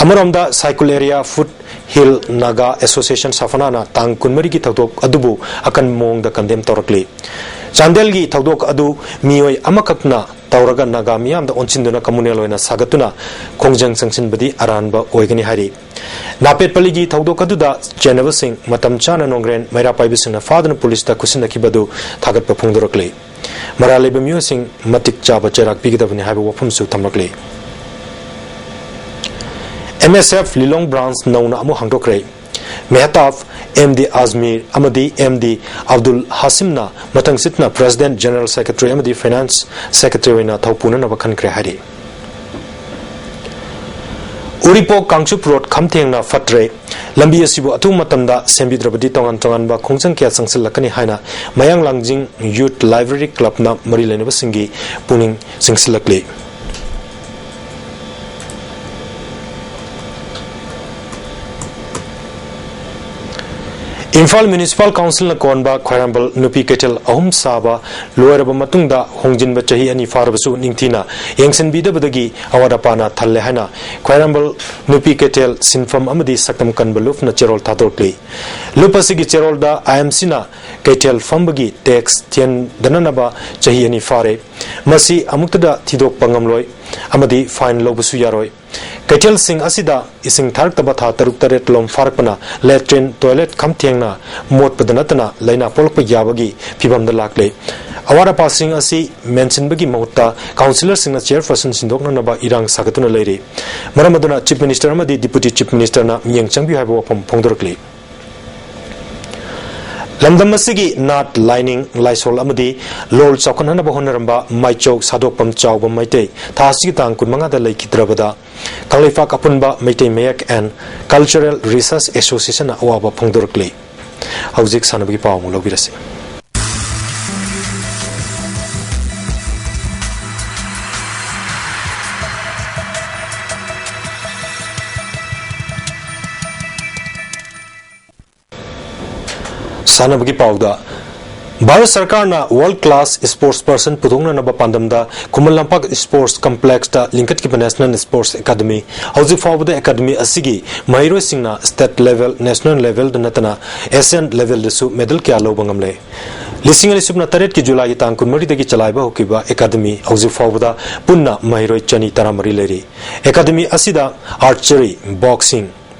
ꯑꯃꯔꯣꯝꯗ Saikul area foothill Naga association ꯁꯥꯐꯅꯥꯅ ꯇꯥꯡ ꯀꯨꯟꯃꯔꯤꯒꯤ ꯊꯧꯗꯣꯛ ꯑꯗꯨꯕꯨ ꯑꯀꯟꯕ ꯃꯑꯣꯡꯗ condemn ꯇꯧꯔꯛꯂꯤ꯫ ꯆꯥꯟꯗꯦꯜꯒꯤ ꯊꯧꯗꯣꯛ ꯑꯗꯨ ꯃꯤꯑꯣꯏ ꯑꯃꯈꯛꯅ ꯇꯧꯔꯒ ꯅꯥꯒꯥ ꯃꯤꯌꯥꯝꯗ ꯑꯣꯟꯁꯤꯟꯗꯨꯅ communal ꯑꯣꯏꯅ ꯁꯥꯒꯠꯇꯨꯅ ꯈꯣꯡꯖꯪ ꯆꯪꯁꯤꯟꯕꯗꯤ ꯑꯔꯥꯟꯕ ꯑꯣꯏꯒꯅꯤ ꯍꯥꯏꯔꯤ꯫ ꯅꯥꯄꯦꯠ ꯄꯜꯂꯤꯒꯤ ꯊꯧꯗꯣꯛ ꯑꯗꯨꯗ ꯆꯦꯟꯅꯕꯁꯤꯡ ꯃꯇꯝ ꯆꯥꯅ ꯅꯣꯡꯒ꯭ꯔꯦꯟ ꯃꯩꯔꯥ ꯄꯥꯏꯕꯁꯤꯡꯅ ꯐꯥꯗꯨꯅ ꯄꯨꯂꯤꯁꯇ ꯈꯨꯠꯁꯤꯟꯅꯈꯤꯕ ꯑꯗꯨ ꯊꯥꯒꯠꯄ ꯐꯣꯡꯗꯣꯔꯛꯂꯤ꯫ ꯃꯔꯥꯜ ꯂꯩꯕ ꯃꯤꯑꯣꯏꯁꯤꯡ ꯃꯇꯤꯛ ꯆꯥꯕ ꯆꯩꯔꯥꯛ ꯄꯤꯒꯗꯕꯅꯤ ꯍꯥꯏꯕ ꯋꯥꯐꯝꯁꯨ ꯊꯝꯂꯛꯂꯤ꯫ M S F Lilong branch ꯅꯧꯅ ꯑꯃꯨꯛ ꯍꯥꯡꯗꯣꯛꯈ꯭ꯔꯦ꯫ ꯃꯦꯍꯇꯥꯕ, M D ꯑꯖꯃꯤꯔ ꯑꯃꯗꯤ M D Abdul ꯍꯥꯁꯤꯝꯅ ꯃꯊꯪꯁꯤꯠꯅ President, General Secretary ꯑꯃꯗꯤ Finance Secretary ꯑꯣꯏꯅ ꯊꯧ ꯄꯨꯅꯅꯕ ꯈꯟꯈ꯭ꯔꯦ ꯍꯥꯏꯔꯤ꯫ ꯎꯔꯤꯄꯣꯛ ꯀꯥꯡꯆꯨꯞ ꯔꯣꯗ ꯈꯝꯊꯦꯡꯅ ꯐꯠꯇ꯭ꯔꯦ꯫ ꯂꯝꯕꯤ ꯑꯁꯤꯕꯨ ꯑꯊꯨꯕ ꯃꯇꯝꯗ ꯁꯦꯝꯕꯤꯗ꯭ꯔꯕꯗꯤ ꯇꯣꯉꯥꯟ ꯇꯣꯉꯥꯟꯕ ꯈꯣꯡꯖꯪ ꯀꯌꯥ ꯆꯪꯁꯤꯜꯂꯛꯀꯅꯤ ꯍꯥꯏꯅ ꯃꯌꯥꯡ ꯂꯥꯡꯖꯤꯡ Youth Library Clubꯅ ꯃꯔꯤ ꯂꯩꯅꯕꯁꯤꯡꯒꯤ ꯄꯨꯛꯅꯤꯡ ꯆꯤꯡꯁꯤꯜꯂꯛꯂꯤ꯫ ꯏꯝꯐꯥꯜ Municipal Councilꯅ ꯀꯣꯟꯕ ꯈ꯭ꯋꯥꯏꯔꯝꯕꯜ ꯅꯨꯄꯤ ꯀꯩꯊꯦꯜ ꯑꯍꯨꯝ ꯁꯥꯕ ꯂꯣꯏꯔꯕ ꯃꯇꯨꯡꯗ ꯍꯣꯡꯖꯤꯟꯕ ꯆꯍꯤ ꯑꯅꯤ ꯐꯥꯔꯕꯁꯨ ꯅꯤꯡꯊꯤꯅ ꯌꯦꯡꯁꯤꯟꯕꯤꯗꯕꯗꯒꯤ ꯑꯋꯥꯠ ꯑꯄꯥꯅ ꯊꯜꯂꯦ ꯍꯥꯏꯅ ꯈ꯭ꯋꯥꯏꯔꯝꯕꯜ ꯅꯨꯄꯤ ꯀꯩꯊꯦꯜ ꯁꯤꯟꯐꯝ ꯑꯃꯗꯤ ꯁꯛꯇꯝ ꯀꯟꯕ ꯂꯨꯞꯅ ꯆꯦꯔꯣꯜ ꯊꯥꯗꯣꯔꯛꯂꯤ꯫ ꯂꯨꯞ ꯑꯁꯤꯒꯤ ꯆꯦꯔꯣꯜꯗ I M Cꯅ ꯀꯩꯊꯦꯜ ꯐꯝꯕꯒꯤ tax ꯊꯤꯍꯟꯗꯅꯅꯕ ꯆꯍꯤ ꯑꯅꯤ ꯐꯥꯔꯦ꯫ ꯃꯁꯤ ꯑꯃꯨꯛꯇꯗ ꯊꯤꯗꯣꯛꯄ ꯉꯝꯂꯣꯏ ꯑꯃꯗꯤ fine ꯂꯧꯕꯁꯨ ꯌꯥꯔꯣꯏ꯫ ꯀꯩꯊꯦꯜꯁꯤꯡ ꯑꯁꯤꯗ ꯏꯁꯤꯡ ꯊꯥꯔꯛꯇꯕ ꯊꯥ ꯇꯔꯨꯛ ꯇꯔꯦꯠ ꯂꯣꯝ ꯐꯥꯔꯛꯄꯅ latrine, toilet ꯈꯝꯊꯦꯡꯅ ꯃꯣꯠꯄꯗ ꯅꯠꯇꯅ ꯂꯥꯏꯅꯥ ꯄꯣꯛꯂꯛꯄ ꯌꯥꯕꯒꯤ ꯐꯤꯚꯝꯗ ꯂꯥꯛꯂꯦ꯫ ꯑꯋꯥꯠ ꯑꯄꯥꯁꯤꯡ ꯑꯁꯤ ꯃꯦꯟꯁꯤꯟꯕꯒꯤ ꯃꯍꯨꯠꯇ councillorꯁꯤꯡꯅ chairperson ꯁꯤꯟꯗꯣꯛꯅꯅꯕ ꯏꯔꯥꯡ ꯁꯥꯒꯠꯇꯨꯅ ꯂꯩꯔꯤ꯫ ꯃꯔꯝ ꯑꯗꯨꯅ Chief Minister ꯑꯃꯗꯤ Deputy Chief Ministerꯅ ꯃꯤꯠꯌꯦꯡ ꯆꯪꯕꯤꯌꯨ ꯍꯥꯏꯕ ꯋꯥꯐꯝ ꯐꯣꯡꯗꯣꯔꯛꯂꯤ꯫ ꯂꯝꯗꯝ ꯑꯁꯤꯒꯤ ꯅꯥꯠ, ꯂꯥꯏꯅꯤꯡ, ꯂꯥꯏꯁꯣꯜ ꯑꯃꯗꯤ ꯂꯣꯜ ꯆꯥꯎꯈꯠꯅꯅꯕ ꯍꯣꯠꯅꯔꯝꯕ ꯃꯥꯏꯆꯧ ꯁꯥꯗꯣꯛꯄꯝ ꯆꯥꯎꯕ ꯃꯩꯇꯩ ꯊꯥ ꯑꯁꯤꯒꯤ ꯇꯥꯡ ꯀꯨꯟꯃꯉꯥꯗ ꯂꯩꯈꯤꯗ꯭ꯔꯕꯗ ꯀꯪꯂꯩꯄꯥꯛ ꯑꯄꯨꯟꯕ ꯃꯩꯇꯩ ꯃꯌꯦꯛ and Cultural Research Associationꯅ ꯑꯋꯥꯕ ꯐꯣꯡꯗꯣꯔꯛꯂꯤ꯫ ꯍꯧꯖꯤꯛ ꯁꯥꯟꯅꯕꯒꯤ ꯄꯥꯎ ꯑꯃꯨꯛ ꯂꯧꯕꯤꯔꯁꯤ꯫ ꯁꯥꯟꯅꯕꯒꯤ ꯄꯥꯎꯗ, ꯚꯥꯔꯠ ꯁꯔꯀꯥꯔꯅ world class sports person ꯄꯨꯊꯣꯛꯅꯅꯕ ꯄꯥꯟꯗꯝꯗ Khuman Lampak sports ꯀꯝꯄ꯭ꯂꯦꯛꯁꯇ ꯂꯤꯡꯈꯠꯈꯤꯕ national sports academy, ꯍꯧꯖꯤꯛ ꯐꯥꯎꯕꯗ ꯑꯦꯀꯥꯗꯃꯤ ꯑꯁꯤꯒꯤ ꯃꯍꯩꯔꯣꯏꯁꯤꯡꯅ ꯁ꯭ꯇꯦꯠ ꯂꯦꯚꯦꯜ, ꯅꯦꯁꯅꯦꯜ ꯂꯦꯚꯦꯜꯗ ꯅꯠꯇꯅ ꯑꯦꯁꯤꯌꯥꯟ ꯂꯦꯚꯦꯜꯗꯁꯨ ꯃꯦꯗꯜ ꯀꯌꯥ ꯂꯧꯕ ꯉꯝꯂꯦ꯫ ꯂꯤꯁꯤꯡ ꯑꯅꯤ ꯁꯨꯞꯅ ꯇꯔꯦꯠꯀꯤ ꯖꯨꯂꯥꯏꯒꯤ ꯇꯥꯡ ꯀꯨꯟꯃꯔꯤꯗꯒꯤ ꯆꯂꯥꯏꯕ ꯍꯧꯈꯤꯕ ꯑꯦꯀꯥꯗꯃꯤ ꯍꯧꯖꯤꯛ ꯐꯥꯎꯕꯗ ꯄꯨꯟꯅ ꯃꯍꯩꯔꯣꯏ ꯆꯅꯤ ꯇꯔꯥꯃꯔꯤ ꯂꯩꯔꯤ꯫ ꯑꯦꯀꯥꯗꯃꯤ ꯑꯁꯤꯗ archery, boxing,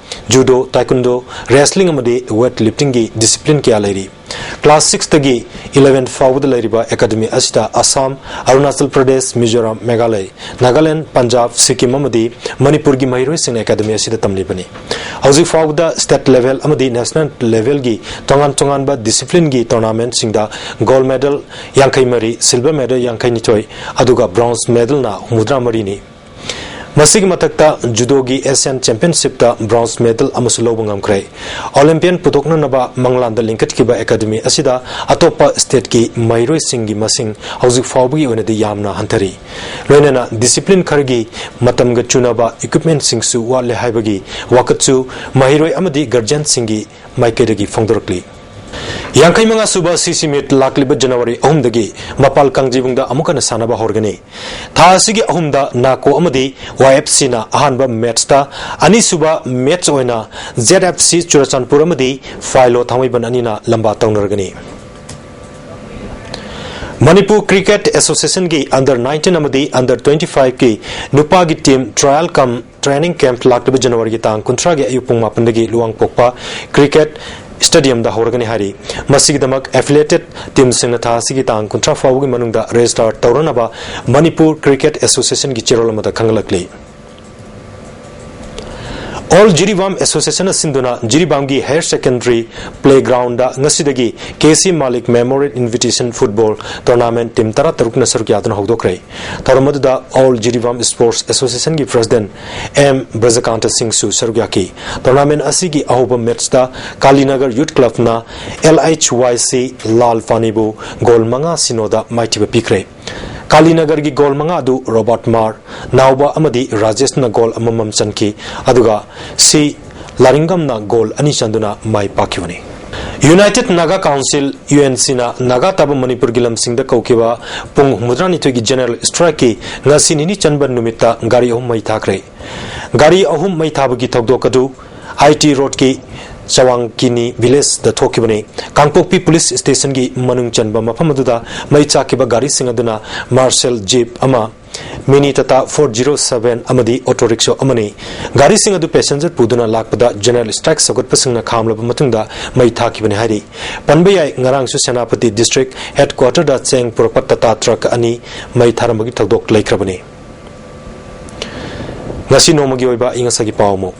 judo, taekwondo, wrestling ꯑꯃꯗꯤ ꯋꯦꯠ ꯂꯤꯐꯇꯤꯡꯒꯤ ꯗꯤꯁꯤꯄ꯭ꯂꯤꯟ ꯀꯌꯥ ꯂꯩꯔꯤ꯫ ꯀ꯭ꯂꯥꯁ ꯁꯤꯛꯁꯇꯒꯤ ꯏꯂꯦꯚꯦꯟ ꯐꯥꯎꯕꯗ ꯂꯩꯔꯤꯕ ꯑꯦꯀꯥꯗꯃꯤ ꯑꯁꯤꯗ ꯑꯁꯥꯝ, ꯑꯔꯨꯅꯥꯆꯜ ꯄ꯭ꯔꯗꯦꯁ, ꯃꯤꯖꯣꯔꯥꯝ, ꯃꯦꯘꯥꯂꯌ, ꯅꯥꯒꯥꯂꯦꯟ, ꯄꯟꯖꯥꯕ, ꯁꯤꯛꯀꯤꯝ ꯑꯃꯗꯤ ꯃꯅꯤꯄꯨꯔꯒꯤ ꯃꯍꯩꯔꯣꯏꯁꯤꯡꯅ ꯑꯦꯀꯥꯗꯃꯤ ꯑꯁꯤꯗ ꯇꯝꯂꯤꯕꯅꯤ꯫ ꯍꯧꯖꯤꯛ ꯐꯥꯎꯕꯗ ꯁ꯭ꯇꯦꯠ ꯂꯦꯚꯦꯜ ꯑꯃꯗꯤ ꯅꯦꯁꯅꯦꯜ ꯂꯦꯚꯦꯜꯒꯤ ꯇꯣꯉꯥꯟ ꯇꯣꯉꯥꯟꯕ ꯗꯤꯁꯤꯄ꯭ꯂꯤꯟꯒꯤ ꯇꯣꯔꯅꯥꯃꯦꯟꯠꯁꯤꯡꯗ ꯒꯣꯜꯗ ꯃꯦꯗꯜ ꯌꯥꯡꯈꯩ ꯃꯔꯤ, ꯁꯤꯜꯚꯔ ꯃꯦꯗꯜ ꯌꯥꯡꯈꯩꯅꯤꯊꯣꯏ, ꯑꯗꯨꯒ ꯕ꯭ꯔꯣꯟꯖ ꯃꯦꯗꯜꯅ ꯍꯨꯝꯐꯨꯇꯔꯥ ꯃꯔꯤꯅꯤ꯫ ꯃꯁꯤꯒꯤ ꯃꯊꯛꯇ ꯖꯨꯗꯣꯒꯤ ꯑꯦꯁꯤꯌꯥꯟ ꯆꯦꯝꯄꯤꯌꯟꯁꯤꯞꯇ ꯕ꯭ꯔꯣꯟꯖ ꯃꯦꯗꯜ ꯑꯃꯁꯨ ꯂꯧꯕ ꯉꯝꯈ꯭ꯔꯦ꯫ ꯑꯣꯂꯦꯝꯄꯤꯌꯥꯟ ꯄꯨꯊꯣꯛꯅꯅꯕ ꯃꯪꯂꯥꯟꯗ ꯂꯤꯡꯈꯠꯈꯤꯕ ꯑꯦꯀꯥꯗꯃꯤ ꯑꯁꯤꯗ ꯑꯇꯣꯞꯄ ꯁ꯭ꯇꯦꯠꯀꯤ ꯃꯍꯩꯔꯣꯏꯁꯤꯡꯒꯤ ꯃꯁꯤꯡ ꯍꯧꯖꯤꯛ ꯐꯥꯎꯕꯒꯤ ꯑꯣꯏꯅꯗꯤ ꯌꯥꯝꯅ ꯍꯟꯊꯔꯤ꯫ ꯂꯣꯏꯅꯅ ꯗꯤꯁꯤꯄ꯭ꯂꯤꯟ ꯈꯔꯒꯤ ꯃꯇꯝꯒ ꯆꯨꯅꯕ ꯏꯀ꯭ꯋꯤꯞꯃꯦꯟꯁꯤꯡꯁꯨ ꯋꯥꯠꯂꯦ ꯍꯥꯏꯕꯒꯤ ꯋꯥꯀꯠꯁꯨ ꯃꯍꯩꯔꯣꯏ ꯑꯃꯗꯤ ꯒꯥꯔꯖꯤꯌꯟꯁꯤꯡꯒꯤ ꯃꯥꯏꯀꯩꯗꯒꯤ ꯐꯣꯡꯗꯣꯔꯛꯂꯤ꯫ ꯌꯥꯡꯈꯩ ꯃꯉꯥ ꯁꯨꯕ ꯁꯤꯁꯤ ꯃꯤꯠ ꯂꯥꯛꯂꯤꯕ ꯖꯅꯋꯥꯔꯤ ꯑꯍꯨꯝꯗꯒꯤ ꯃꯄꯥꯜ ꯀꯥꯡꯖꯩꯕꯨꯡꯗ ꯑꯃꯨꯛ ꯍꯟꯅ ꯁꯥꯟꯅꯕ ꯍꯧꯔꯒꯅꯤ꯫ ꯊꯥ ꯑꯁꯤꯒꯤ ꯑꯍꯨꯝꯗ ꯅꯥꯀꯣ ꯑꯃꯗꯤ ꯋꯥꯏ ꯑꯦꯐ ꯁꯤꯅ ꯑꯍꯥꯟꯕ ꯃꯦꯠꯁꯇ, ꯑꯅꯤꯁꯨꯕ ꯃꯦꯠꯁ ꯑꯣꯏꯅ ꯖꯦꯠ ꯑꯦꯐ ꯁꯤ ꯆꯨꯔꯆꯥꯟꯄꯨꯔ ꯑꯃꯗꯤ ꯐꯥꯏꯂꯣ ꯊꯥꯡꯃꯩꯕꯟ ꯑꯅꯤꯅ ꯂꯝꯕꯥ ꯇꯧꯅꯔꯒꯅꯤ꯫ ꯃꯅꯤꯄꯨꯔ ꯀ꯭ꯔꯤꯀꯦꯠ ꯑꯦꯁꯣꯁꯤꯌꯦꯁꯟꯒꯤ ꯑꯟꯗꯔ ꯅꯥꯏꯟꯇꯤꯟ ꯑꯃꯗꯤ ꯑꯟꯗꯔ ꯇ꯭ꯋꯦꯟꯇꯤ ꯐꯥꯏꯚꯀꯤ ꯅꯨꯄꯥꯒꯤ ꯇꯤꯝ ꯇ꯭ꯔꯥꯌꯦꯜ ꯀꯝ ꯇ꯭ꯔꯦꯅꯤꯡ ꯀꯦꯝꯞ ꯂꯥꯛꯂꯤꯕ ꯖꯅꯋꯥꯔꯤꯒꯤ ꯇꯥꯡ ꯀꯨꯟꯊ꯭ꯔꯥꯒꯤ ꯑꯌꯨꯛ ꯄꯨꯡ ꯃꯥꯄꯟꯗꯒꯤ ꯂꯨꯋꯥꯡꯄꯣꯛꯄ ꯀ꯭ꯔꯤꯀꯦꯠ ꯁ꯭ꯇꯦꯗꯤꯌꯝꯗ ꯍꯧꯔꯒꯅꯤ ꯍꯥꯏꯔꯤ꯫ ꯃꯁꯤꯒꯤꯗꯃꯛ ꯑꯦꯐꯤꯂꯤꯌꯦꯇꯦꯗ ꯇꯤꯝꯁꯤꯡꯅ ꯊꯥ ꯑꯁꯤꯒꯤ ꯇꯥꯡ ꯀꯨꯟꯊ꯭ꯔꯥ ꯐꯥꯎꯕꯒꯤ ꯃꯅꯨꯡꯗ ꯔꯦꯖꯤꯁꯇꯥꯔ ꯇꯧꯔꯅꯕ ꯃꯅꯤꯄꯨꯔ ꯀ꯭ꯔꯤꯀꯦꯠ ꯑꯦꯁꯣꯁꯤꯌꯦꯁꯟꯒꯤ ꯆꯦꯔꯣꯜ ꯑꯃꯗ ꯈꯪꯍꯜꯂꯛꯂꯤ꯫ ꯑꯣꯜ ꯖꯤꯔꯤꯕꯥꯝ ꯑꯦꯁꯣꯁꯤꯌꯦꯁꯟꯅ ꯁꯤꯟꯗꯨꯅ ꯖꯤꯔꯤꯕꯥꯝꯒꯤ ꯍꯥꯌꯔ ꯁꯦꯀꯦꯟꯗꯔꯤ ꯄ꯭ꯂꯦꯒ꯭ꯔꯥꯎꯟꯗ ꯉꯁꯤꯗꯒꯤ K C Malik memorial invitation football tournament team ꯇꯔꯥꯇꯔꯨꯛꯅ ꯁꯔꯨꯛ ꯌꯥꯗꯨꯅ ꯍꯧꯗꯣꯛꯈ꯭ꯔꯦ꯫ ꯊꯧꯔꯝ ꯑꯗꯨꯗ ꯑꯣꯜ ꯖꯤꯔꯤꯕꯥꯝ ꯁ꯭ꯄꯣꯔꯠꯁ ꯑꯦꯁꯣꯁꯤꯌꯦꯁꯟꯒꯤ ꯄ꯭ꯔꯦꯁꯤꯗꯦꯟꯠ ꯑꯦꯝ ꯕ꯭ꯔꯖꯀꯥꯟꯇ ꯁꯤꯡꯁꯨ ꯁꯔꯨꯛ ꯌꯥꯈꯤ꯫ ꯇꯣꯔꯅꯥꯃꯦꯟꯠ ꯑꯁꯤꯒꯤ ꯑꯍꯧꯕ ꯃꯦꯠꯁꯇ ꯀꯥꯂꯤꯅꯒꯔ ꯌꯨꯠ ꯀ꯭ꯂꯕꯅ ꯑꯦꯜ ꯑꯩꯆ ꯋꯥꯏ ꯁꯤ ꯂꯥꯜ ꯄꯥꯅꯤꯕꯨ ꯒꯣꯜ ꯃꯉꯥ ꯁꯤꯅꯣꯗ ꯃꯥꯏꯊꯤꯕ ꯄꯤꯈ꯭ꯔꯦ꯫ ꯀꯥꯂꯤꯅꯒꯔꯒꯤ ꯒꯣꯜ ꯃꯉꯥ ꯑꯗꯨ ꯔꯣꯕꯥꯔꯠ ꯃꯥꯔ, ꯅꯥꯎꯕ ꯑꯃꯗꯤ ꯔꯥꯖꯦꯁꯅ ꯒꯣꯜ ꯑꯃꯃꯝ ꯆꯟꯈꯤ, ꯑꯗꯨꯒ ꯁꯤ ꯂꯥꯔꯤꯡꯒꯝꯅ ꯒꯣꯜ ꯑꯅꯤ ꯆꯟꯗꯨꯅ ꯃꯥꯏ ꯄꯥꯛꯈꯤꯕꯅꯤ꯫ United Naga Council, UNC, ꯅ ꯅꯥꯒꯥ ꯇꯥꯕ ꯃꯅꯤꯄꯨꯔꯒꯤ ꯂꯝꯁꯤꯡꯗ ꯀꯧꯈꯤꯕ ꯄꯨꯡ ꯍꯨꯝꯐꯨꯇꯔꯥꯅꯤꯊꯣꯏꯒꯤ general strike ꯀꯤ ꯉꯁꯤ ꯅꯤꯅꯤ ꯆꯟꯕ ꯅꯨꯃꯤꯠꯇ ꯒꯥꯔꯤ ꯑꯍꯨꯝ ꯃꯩ ꯊꯥꯈ꯭ꯔꯦ꯫ ꯒꯥꯔꯤ ꯑꯍꯨꯝ ꯃꯩ ꯊꯥꯕꯒꯤ ꯊꯧꯗꯣꯛ ꯑꯗꯨ I T Road ꯀꯤ ꯆꯋꯥꯡꯀꯤꯅꯤ village ꯗ ꯊꯣꯛꯈꯤꯕꯅꯤ꯫ ꯀꯥꯡꯄꯣꯛꯄꯤ police station ꯒꯤ ꯃꯅꯨꯡ ꯆꯟꯕ ꯃꯐꯝ ꯑꯗꯨꯗ ꯃꯩ ꯆꯥꯛꯈꯤꯕ ꯒꯥꯔꯤꯁꯤꯡ ꯑꯗꯨꯅ Marshal Jeep ꯑꯃ, Mini Tata four zero seven ꯑꯃꯗꯤ auto rickshaw ꯑꯃꯅꯤ꯫ ꯒꯥꯔꯤꯁꯤꯡ ꯑꯗꯨ passenger ꯄꯨꯗꯨꯅ ꯂꯥꯛꯄꯗ general strike ꯁꯧꯒꯠꯄꯁꯤꯡꯅ ꯈꯥꯝꯂꯕ ꯃꯇꯨꯡꯗ ꯃꯩ ꯊꯥꯈꯤꯕꯅꯤ ꯍꯥꯏꯔꯤ꯫ ꯄꯟꯕ ꯌꯥꯏ, ꯉꯔꯥꯡꯁꯨ ꯁꯦꯅꯥꯄꯇꯤ district headquarter ꯗ ꯆꯦꯡ ꯄꯨꯔꯛꯄ Tata truck ꯑꯅꯤ ꯃꯩ ꯊꯥꯔꯝꯕꯒꯤ ꯊꯧꯗꯣꯛ ꯂꯩꯈ꯭ꯔꯕꯅꯤ꯫ ꯉꯁꯤ ꯅꯣꯡꯃꯒꯤ ꯑꯣꯏꯕ ꯑꯏꯪ ꯑꯁꯥꯒꯤ ꯄꯥꯎ ꯑꯃꯨꯛ꯫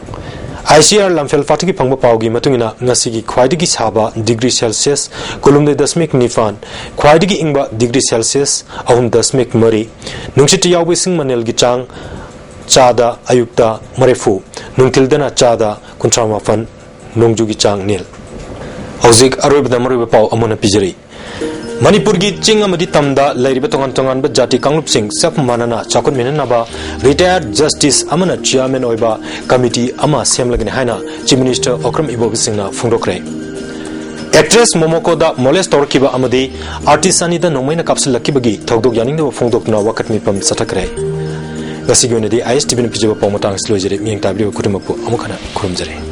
I C R ꯂꯝꯐꯦꯜ ꯐꯥꯠꯇꯒꯤ ꯐꯪꯕ ꯄꯥꯎꯒꯤ ꯃꯇꯨꯡ ꯏꯟꯅ, ꯉꯁꯤꯒꯤ ꯈ꯭ꯋꯥꯏꯗꯒꯤ ꯁꯥꯕ degree Celsius ꯀꯨꯟꯍꯨꯝꯗꯣꯏ ꯗꯁꯃꯤꯛ ꯅꯤꯄꯥꯟ, ꯈ꯭ꯋꯥꯏꯗꯒꯤ ꯏꯪꯕ degree Celsius ꯑꯍꯨꯝ ꯗꯁꯃꯤꯛ ꯃꯔꯤ, ꯅꯨꯡꯁꯤꯠꯇ ꯌꯥꯎꯕ ꯏꯁꯤꯡ ꯃꯅꯤꯜꯒꯤ ꯆꯥꯡ ꯆꯥꯗ ꯑꯌꯨꯛꯇ ꯃꯔꯤꯐꯨ, ꯅꯨꯡꯊꯤꯜꯗꯅ ꯆꯥꯗ ꯀꯨꯟꯊ꯭ꯔꯥ ꯃꯥꯄꯟ, ꯅꯣꯡꯖꯨꯒꯤ ꯆꯥꯡ ꯅꯤꯜ꯫ ꯍꯧꯖꯤꯛ ꯑꯔꯣꯏꯕꯗ ꯃꯔꯨꯑꯣꯏꯕ ꯄꯥꯎ ꯑꯃꯨꯛ ꯍꯟꯅ ꯄꯤꯖꯔꯤ꯫ ꯃꯅꯤꯄꯨꯔꯒꯤ ꯆꯤꯡ ꯑꯃꯗꯤ ꯇꯝꯗ ꯂꯩꯔꯤꯕ ꯇꯣꯉꯥꯟ ꯇꯣꯉꯥꯟꯕ ꯖꯥꯇꯤ ꯀꯥꯡꯂꯨꯞꯁꯤꯡ ꯆꯞ ꯃꯥꯟꯅꯅ ꯆꯥꯎꯈꯠꯃꯤꯟꯅꯅꯕ retired justice ꯑꯃꯅ chairman ꯑꯣꯏꯕ committee ꯑꯃ ꯁꯦꯝꯂꯒꯅꯤ ꯍꯥꯏꯅ Chief Minister ꯑꯣꯀ꯭ꯔꯝ ꯏꯕꯣꯕꯤ ꯁꯤꯡꯅ ꯐꯣꯡꯗꯣꯛꯈ꯭ꯔꯦ꯫ Actress ꯃꯣꯃꯣꯀꯣꯗ molest ꯇꯧꯔꯛꯈꯤꯕ ꯑꯃꯗꯤ artist ꯑꯅꯤꯗ ꯅꯣꯡꯃꯩꯅ ꯀꯥꯞꯁꯤꯜꯂꯛꯈꯤꯕꯒꯤ ꯊꯧꯗꯣꯛ ꯌꯥꯅꯤꯡꯗꯕ ꯐꯣꯡꯗꯣꯛꯇꯨꯅ ꯋꯥꯀꯠ ꯃꯤꯐꯝ ꯆꯠꯊꯈ꯭ꯔꯦ꯫ ꯉꯁꯤꯒꯤ ꯑꯣꯏꯅꯗꯤ I S T V ꯅ ꯄꯤꯖꯕ ꯄꯥꯎ ꯃꯇꯥꯡ ꯑꯁꯤ ꯂꯣꯏꯖꯔꯦ꯫ ꯃꯤꯠꯌꯦꯡ ꯇꯥꯕꯤꯔꯤꯕ ꯈꯨꯗꯤꯡꯃꯛꯄꯨ ꯑꯃꯨꯛ ꯍꯟꯅ ꯈꯨꯔꯨꯝꯖꯔꯤ꯫